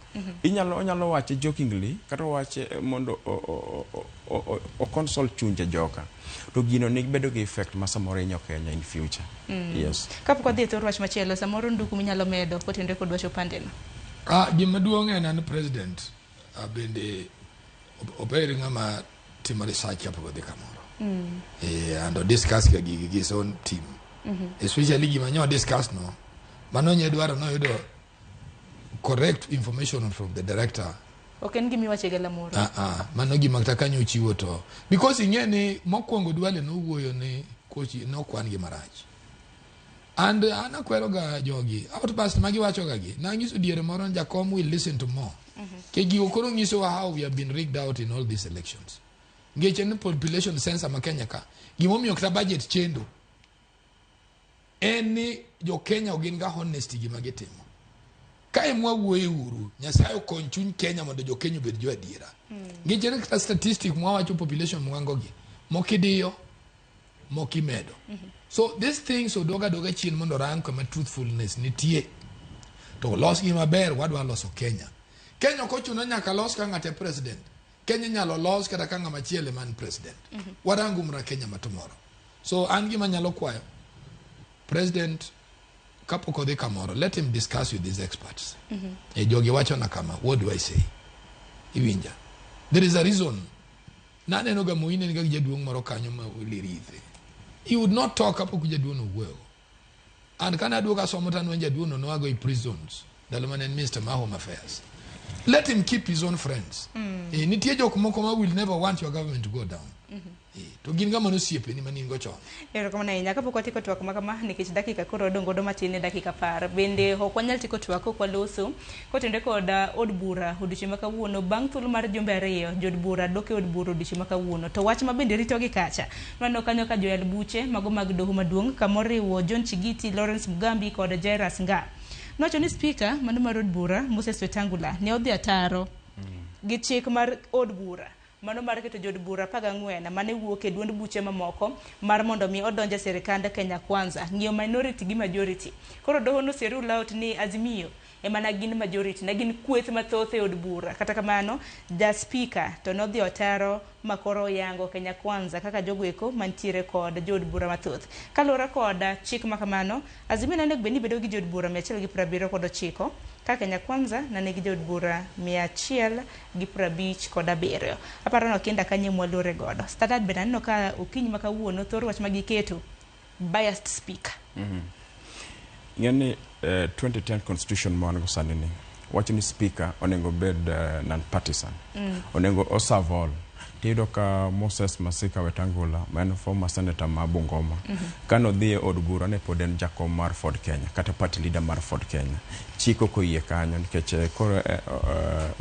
Inyalo onyalo wache jokingly kata owache mondo o console chunje joka. To gino ni bedo gi effect ma samoro hinyo Kenya in future. Yes. Kapok wadhi e thor wach machielo, samoro nduku minyalo medo kotenore kod wach opande no. Gima duong' en an president bende ober ng'ama timo research kapok odhi kamoro. And o discuss ga gigi gi his own team. Especially gima nyo discuss no. Mano nye dwaro noyudo correct information from the director. Ok en gima iwacho e galamoro. Mano gima kata kanyo ochiwo to because ing'e ni mokwongo Duale nowuoyo ni kochi nokwan gi marach. And an akwero ga jogi outburst magiwacho ga gi nanyiso diere moro ni Jakom will listen to more. Ke gigo koro nyisowa how we have been rigged out in all these elections. Ngeche ni population census ma Kenya ka gimomiyo kata budget chendo en ni jo Kenya ok gin ga honesty gima gitimo. Ka emwa wuoye uru, Nyasaye okony chuny Kenya mondo jo Kenya obed jo adiera. Ngeche ni kata statistic mwawacho population mwango gi, moko idiyo, moko imedo. So these things odoga doga chien mondo orang kama truthfulness nitie. To los gi maber wadwa loso Kenya. Kenya ok ochuno nyaka los ka ng'ate president. Kenya inyalo los kata ka ng'ama chielo ema en president. Warangu mra Kenya ma tomorrow. So an gima nyalo kwayo president kapok odhi kamoro, let him discuss with these experts. E jogi wacho na kama, what do I say? Iwinja. There is a reason. Naneno ga Moi ne nigi jaduong' moro kanyo ma Lirithe. He would not talk kapok jaduong' no wuoyo. And kana aduogo asomo to aneno jaduong' no noago e prisons ndalo mane en Minister mar Home Affairs. Let him keep his own friends. Nitie jok moko ma will never want your government to go down. To gin ga mano osiepeni mane in go chon. Erokamano ahinya. Kapok watieko twak ma kama, nikech dakika koro odong' godo matin ne dakika 10. Bende ok wanyal tieko twak kok waloso kotenore kod od bura odiochieng' ma kawuono. Bang' thuolo mar jumbe 2, jood bura dok e od bura odiochieng' ma kawuono. To wach ma bende ritogi kacha, waneno kanyo ka joyal buche mago mag doho maduong' kamoriwo John Chigiti, Lawrence Mugambi kod Jairus Nga. Nowacho ni spika mano mar od bura Moses Wetangula ne odhi ataro gi chik mar od bura mano mar keto jood bura 14 mane wuok e duond buche mamoko mar mondo mi odonje sirikand Kenya Kwanza ng'iyo minority gi majority. Koro doho nose rule out ni Azimio ema ne gin majority, ne gin kweth mathoth e od bura. Kata kamano, ja spika to nodhi otaro ma koro oyango Kenya Kwanza kaka jogo eko mantiere kod jood bura mathoth. Kaluwore kod chik ma kamano, Azimio ne onego bed ni bedo gi jood bura 179, ka Kenya Kwanza ne nigi jood bura 157. Aparo ni okinda kanyo mwalore godo. Standard bende aneno ka okinyi ma kawuono thor wach ma giketo biased speaker. Ing'e ni 2010 constitution ma wan go sani ni wacho ni speaker onego bed non-partisan. Onego oserve all. Tiyudo ka Moses Masika Wetangula ma en former senator ma Bungoma kanodhi e od bura ne pod en jakom mar Ford Kenya kata party leader mar Ford Kenya. Chik ok oyie kanyo nikech koro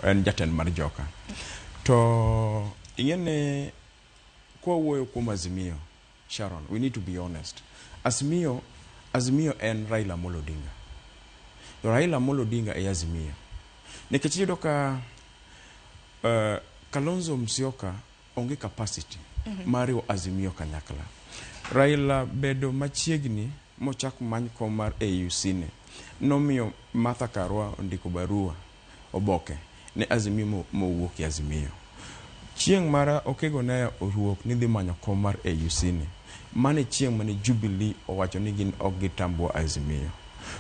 en jatend mar joka. To ing'e ni kwawuoyo kuom Azimio, Sharon, we need to be honest. Azimio en Raila Amolo Odinga. To Raila Amolo Odinga e Azimio. Nikech iyudo ka Kalonzo Musyoka onge capacity mar riwo Azimio kanyakla. Raila bedo machiegni mochak many kom mar AUC ne nomiyo Martha Karua ondiko barua oboke ne Azimio mowuok e Azimio. Chieng' mara Okego ne owuok ni dhi manyo kom mar AUC ni. Mane chieng' mane Jubilee owacho ni gin ok gitambua Azimio.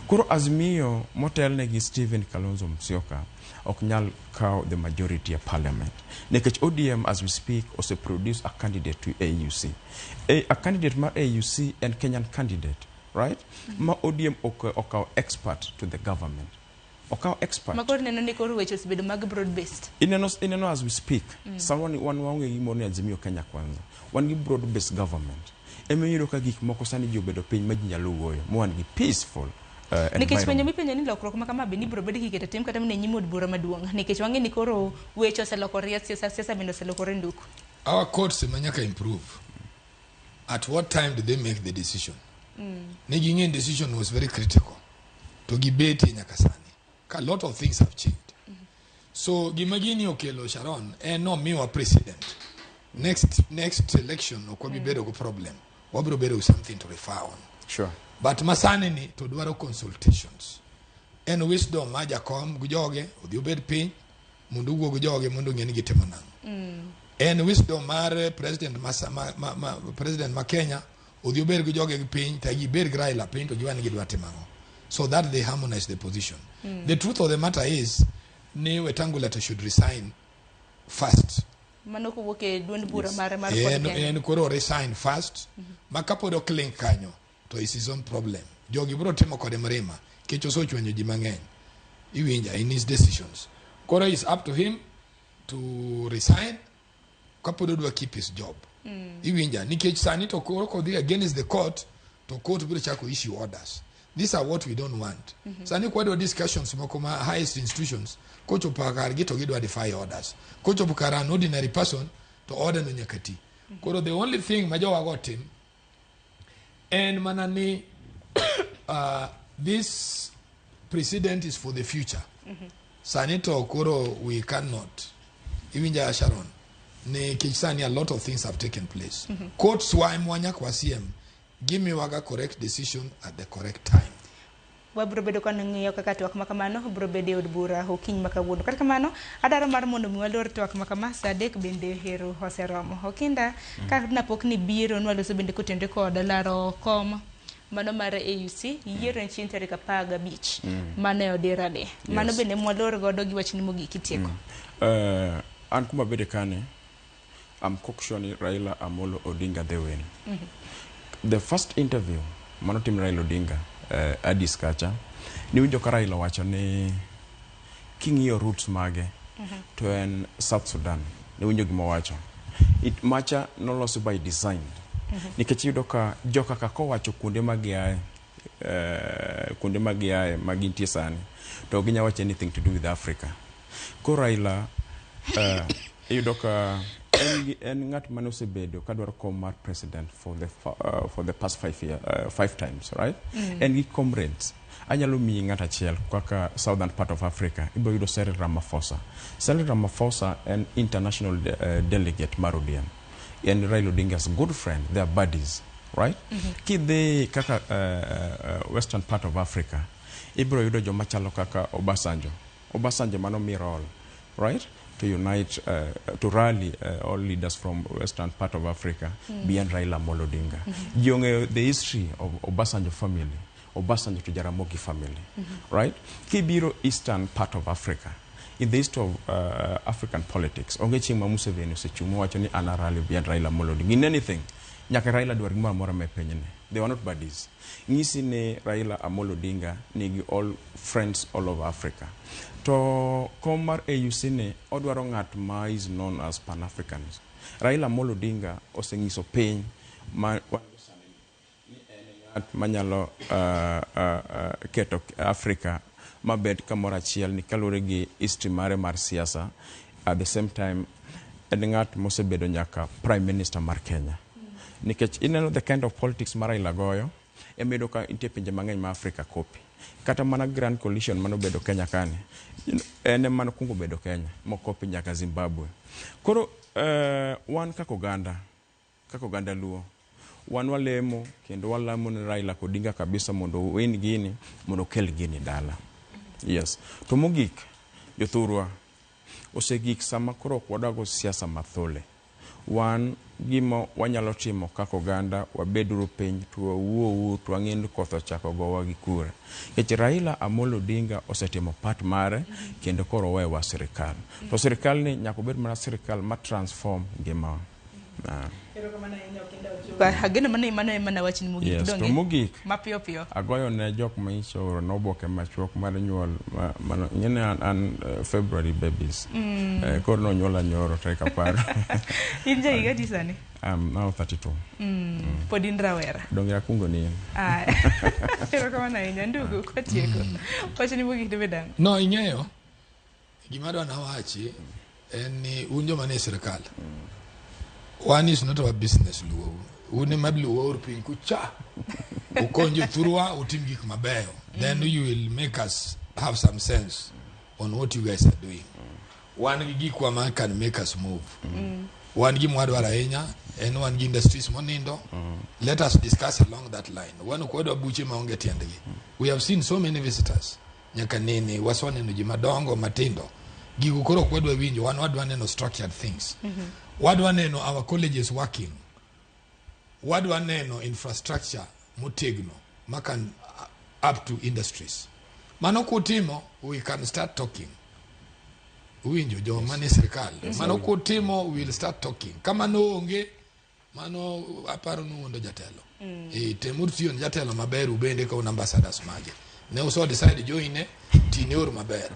Koro Azimio motelne gi Stephen Kalonzo Musyoka ok nyal kawo the majority e parliament. Nikech ODM as we speak ose produce a candidate to AUC. A candidate mar AUC en Kenyan candidate, right? Ma ODM okawo expert to the government. Okaw expert. Ma koro neno ni koro weche osebedo mag broad based. Ineno as we speak, sama wan waonge gi gimoro ni Azimio Kenya Kwanza. Wan gi broad based government. Ema iyudo ka gik moko sani ji obedo piny ma ji nyalo wuoyo, ma wan gi peaceful Nikech penjo environment. mipenjo ni lokruok ma kama be ni biro bed kiketo tim kata mana e nyim od bura maduong' nikech wang'e ni koro weche oselokore e siasa siasa bende oselokore nduku. Our courts ema nyaka improve. At what time did they make the decision? Ne ging'e ni decision was very critical. To gibetie nyaka sani. Ka a lot of things have changed. So gima gini okelo Sharon en nomiwa president. Next election ok wabi bedo go problem. Wabiro bedo with something to refer on. But masani ni to dwaro consultations. En wisdom ma jakom gi joge odhi obed piny mondo owuo gi joge mondo ong'e ni gitimo nang'o. En wisdom mar president ma president ma Kenya odhi obed gi joge gi piny to gibed gi Raila piny to giwa ni gidwa timo ang'o. So that they harmonize the position. The truth of the matter is ni Wetangula to should resign first. Mano kowuok e duond bura mare mar Ford En, Kenya. en koro resign first. Ma kapod ok link kanyo to is his own problem. Jogi biro timo kode mrima nikech osechwanyo ji mang'eny. Iwinja in his decisions. Koro is up to him to resign kapod odwa keep his job. Iwinja nikech sani to koro kodhi against the court to court biro chako issue orders. These are what we don't want. Sani kwadwa discussions moko ma highest institutions kochopo kargi to gidwa defy orders. Kochopo kar an ordinary person to order no nyaka ti. Koro the only thing ma jowago tim en mana ni this precedent is for the future. Sani to koro we cannot. Iwinja Sharon, nikech sani a lot of things have taken place. Courts wa ema nyaka wasiem gimiwaga correct decision at the correct time. Wabiro bedo ka ng'iyo kaka twak ma kamano biro bedo e od bura okinyi ma kawuono. Kata kamano, adwaro mar mondo mi walor twak ma kama sa 3 bende hero oseromo. Okinda ka napok ni biro nwaloso bende kotenore kod laro kom mano mar AUC yiero en chieng' tarik 15 mano e odirani. Mano bende mwalor godo gi wachni mogik itieko. An kuma bede kane, I'm quite sure ni Raila Amolo Odinga dhi win. The first interview manotim Raila Odinga Addis kacha, niwinjo ka Raila wacho ni king'iyo roots mage to en South Sudan. Niwinjo gima owacho. Macha nolosi by design. Nikech iyudo ka joka ka kowacho kuonde ma giaye, kuonde ma giaye ma gintie sani, to ok ginyal wacho anything to do with Africa. Koro Raila iyudo ka en ng'at mane osebedo kadwaro kom mar president for the past 5 year, five times, right? En gi comrades. Anyalo miyi ng'at achiel kaka southern part of Africa, ibiro yudo Cyril Ramaphosa. Cyril Ramaphosa en international delegate mar ODM. En Raila Odinga's good friend, they are buddies, right? Kidhi kaka western part of Africa, ibiro yudo joma chalo kaka Obasanjo. Obasanjo mano mi role, right? To unite, to rally all leaders from western part of Africa behind Raila Amolo Odinga. Ji ong'eyo the history of Obasanjo family, Obasanjo to Jaramogi family, right? Kibiro eastern part of Africa, in the history of African politics, onge chieng' ma Museveni osechung' mowacho ni an a rally behind Raila Amolo Odinga. In anything, nyaka Raila dwar gimoro amora ma e pinyni. They were not buddies. Ng'isi ni Raila Amolo Odinga nigi all friends all over Africa. To kom mar AUC ni odwaro ng'at ma is known as Pan-Africanist. Raila Amolo Odinga oseng'iso piny ma wan go sani ni en ng'at manyalo keto Africa mabed kamoro achiel ni kaluwore gi history mare mar siasa. At the same time, en ng'at mosebedo nyaka prime minister mar Kenya. Nikech ineno the kind of politics ma Raila goyo, ema iyudo ka nitie pinje mang'eny ma Africa copy. Kata mana Grand Coalition manobedo Kenya kani, en ema nokwongo bedo Kenya, mocopy nyaka Zimbabwe. Koro wan kaka oganda Luo, wan walemo kendo walamo ne Raila Odinga kabisa mondo owin gini, mondo okel gini dala. Yes. To mogik, jothurwa, osegik sama koro ok wadwago siasa mathole. Wan gima wanyalo timo kaka oganda, wabeduru piny to wawuouru to wang'e ni koth ochako gowa gi kure. Nikech Raila Amolo Odinga osetimo part mare kendo koro owewa sirikal. To sirikal ni nyaka obed mana sirikal ma transform ngimawa. Ageno mana mano ema nawachni mogik Yes, to donge? mogik Mapiyo piyo. agoyo ne jok ma ichoro noboke machuok mar nyuol mano ing'eni an February babies. Koro nonyuola nyoro tarik 10. In ja higa adi sani? I'm now 32. Pod in rawera. Donge akungo ni in. Ah. Erokamano ahinya ndugu kwatieko. Wachni mogik dibed ang'o? No, ing'eyo gima adwa nawachi en ni un joma nie sirikal one is not our business luwou un ema luwour piny kucha ukony jothurwa utim gik mabeyo then you will make us have some sense on what you guys are doing wan gi gikwa ma can make us move wan gima wadwaro ahinya en wan gi industries monindo let us discuss along that line wan ok wadwa buche maonge tiendgi we have seen so many visitors nyaka nene waseneno ji madongo matindo gigo koro ok wadwa winjo wan wadwa neno structured things wadwa neno our colleges working wadwa neno infrastructure motegno ma can up to industries mano kutimo we can start talking uwinjo joma ni sirikal mano kutimo we will start talking kamano onge mano aparo ni uondo jatelo e, temuru tiyo ne jatelo maber ubende ka un ambassadors mage ne uso decide join tine uru maber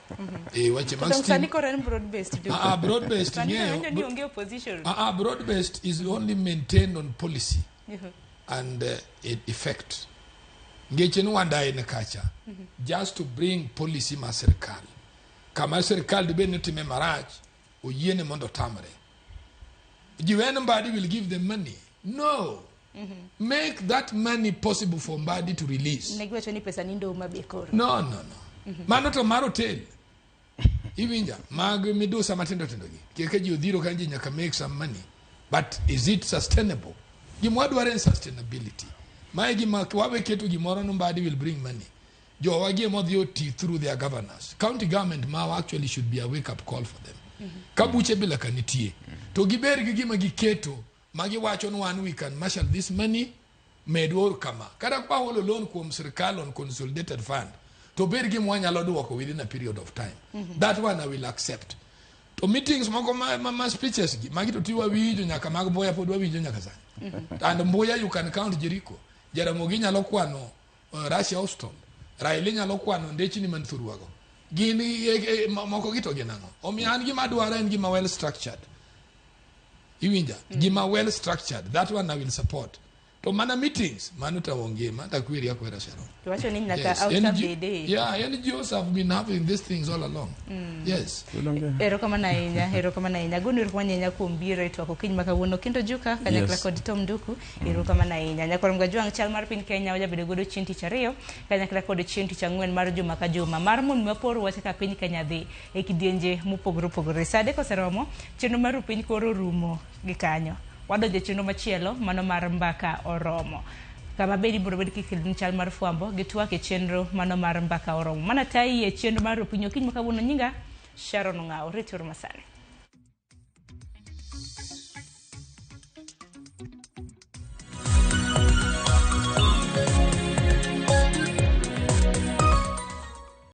e, weche mag To sani stim koro en broad based. Ah, ah, broad based Sani ing'eyo awinjo ni onge opposition. Broad based is only maintained on policy and effect ngeche ni wandaye ne kacha just to bring policy mar sirikal kama sirikal dibed ni otime marach oyiene mondo otamre jiwen Mbadi will give them money no make that money possible for Mbadi to release Ne giwacho ni pesa ni ndoma be koro. No, mano to mar hotel iwinja mag midusa matindo tindo gi keke ji odhiro ka ji nyaka make some money but is it sustainable gima wadwaro en sustainability mae gima wawe keto gimoro no Mbadi will bring money jowa gi ema odhi oti through their governors county government mawa actually should be a wake up call for them ka buche bila ka nitie to giber gi gima giketo ma giwacho ni wan we can marshal this money medwa kama kata kwa holo loan kuom sirikal on consolidated fund to ber gima wanyalo duoko within a period of time that one I will accept to meetings moko ma speeches gi magi to ti wawinjo nyaka mag Mbuya pod wawinjo nyaka sani and Mbuya you can count Jericho Jaramogi nyalo kwano Russia Houston Raila nyalo kwano ndechni man thurwago gin moko gi to gin ang'o omiyo an gima adwaro en gima well structured iwinja gima well structured that one I will support to mana meetings mano to onge ma takweri akwera Sharon To wacho ni nyaka Yes, outcome bede. Yeah, NGOs have been having these things all along. Yes. Erokamano ahinya, erokamano ahinya. Agoni erokamano ahinya kuom biro e twak okinyi ma kawuono. Kendo Juka kanyakla kod Tom Nduku, erokamano ahinya. Nyakwar Mgajwang' chal mar piny Kenya wajabedo godo chieng' tich ariyo kanyakla kod chieng' tich ang'wen mar juma ka juma. Mar mondo wapor wach kaka piny Kenya dhi e kidienje mopogore opogore. Sa 3 oseromo, chenro mar piny koro rumo gi kanyo. Wadonjo e chenro machielo mano mar mbaka oromo. Kama bedi ibiro bed kikeloni chal mar fwambo gi twak e chenro mano mar mbaka oromo. Mana tayi e chenro mar piny okinyi ma kawuono nyinga Sharon Ong'awo. Rituru masani.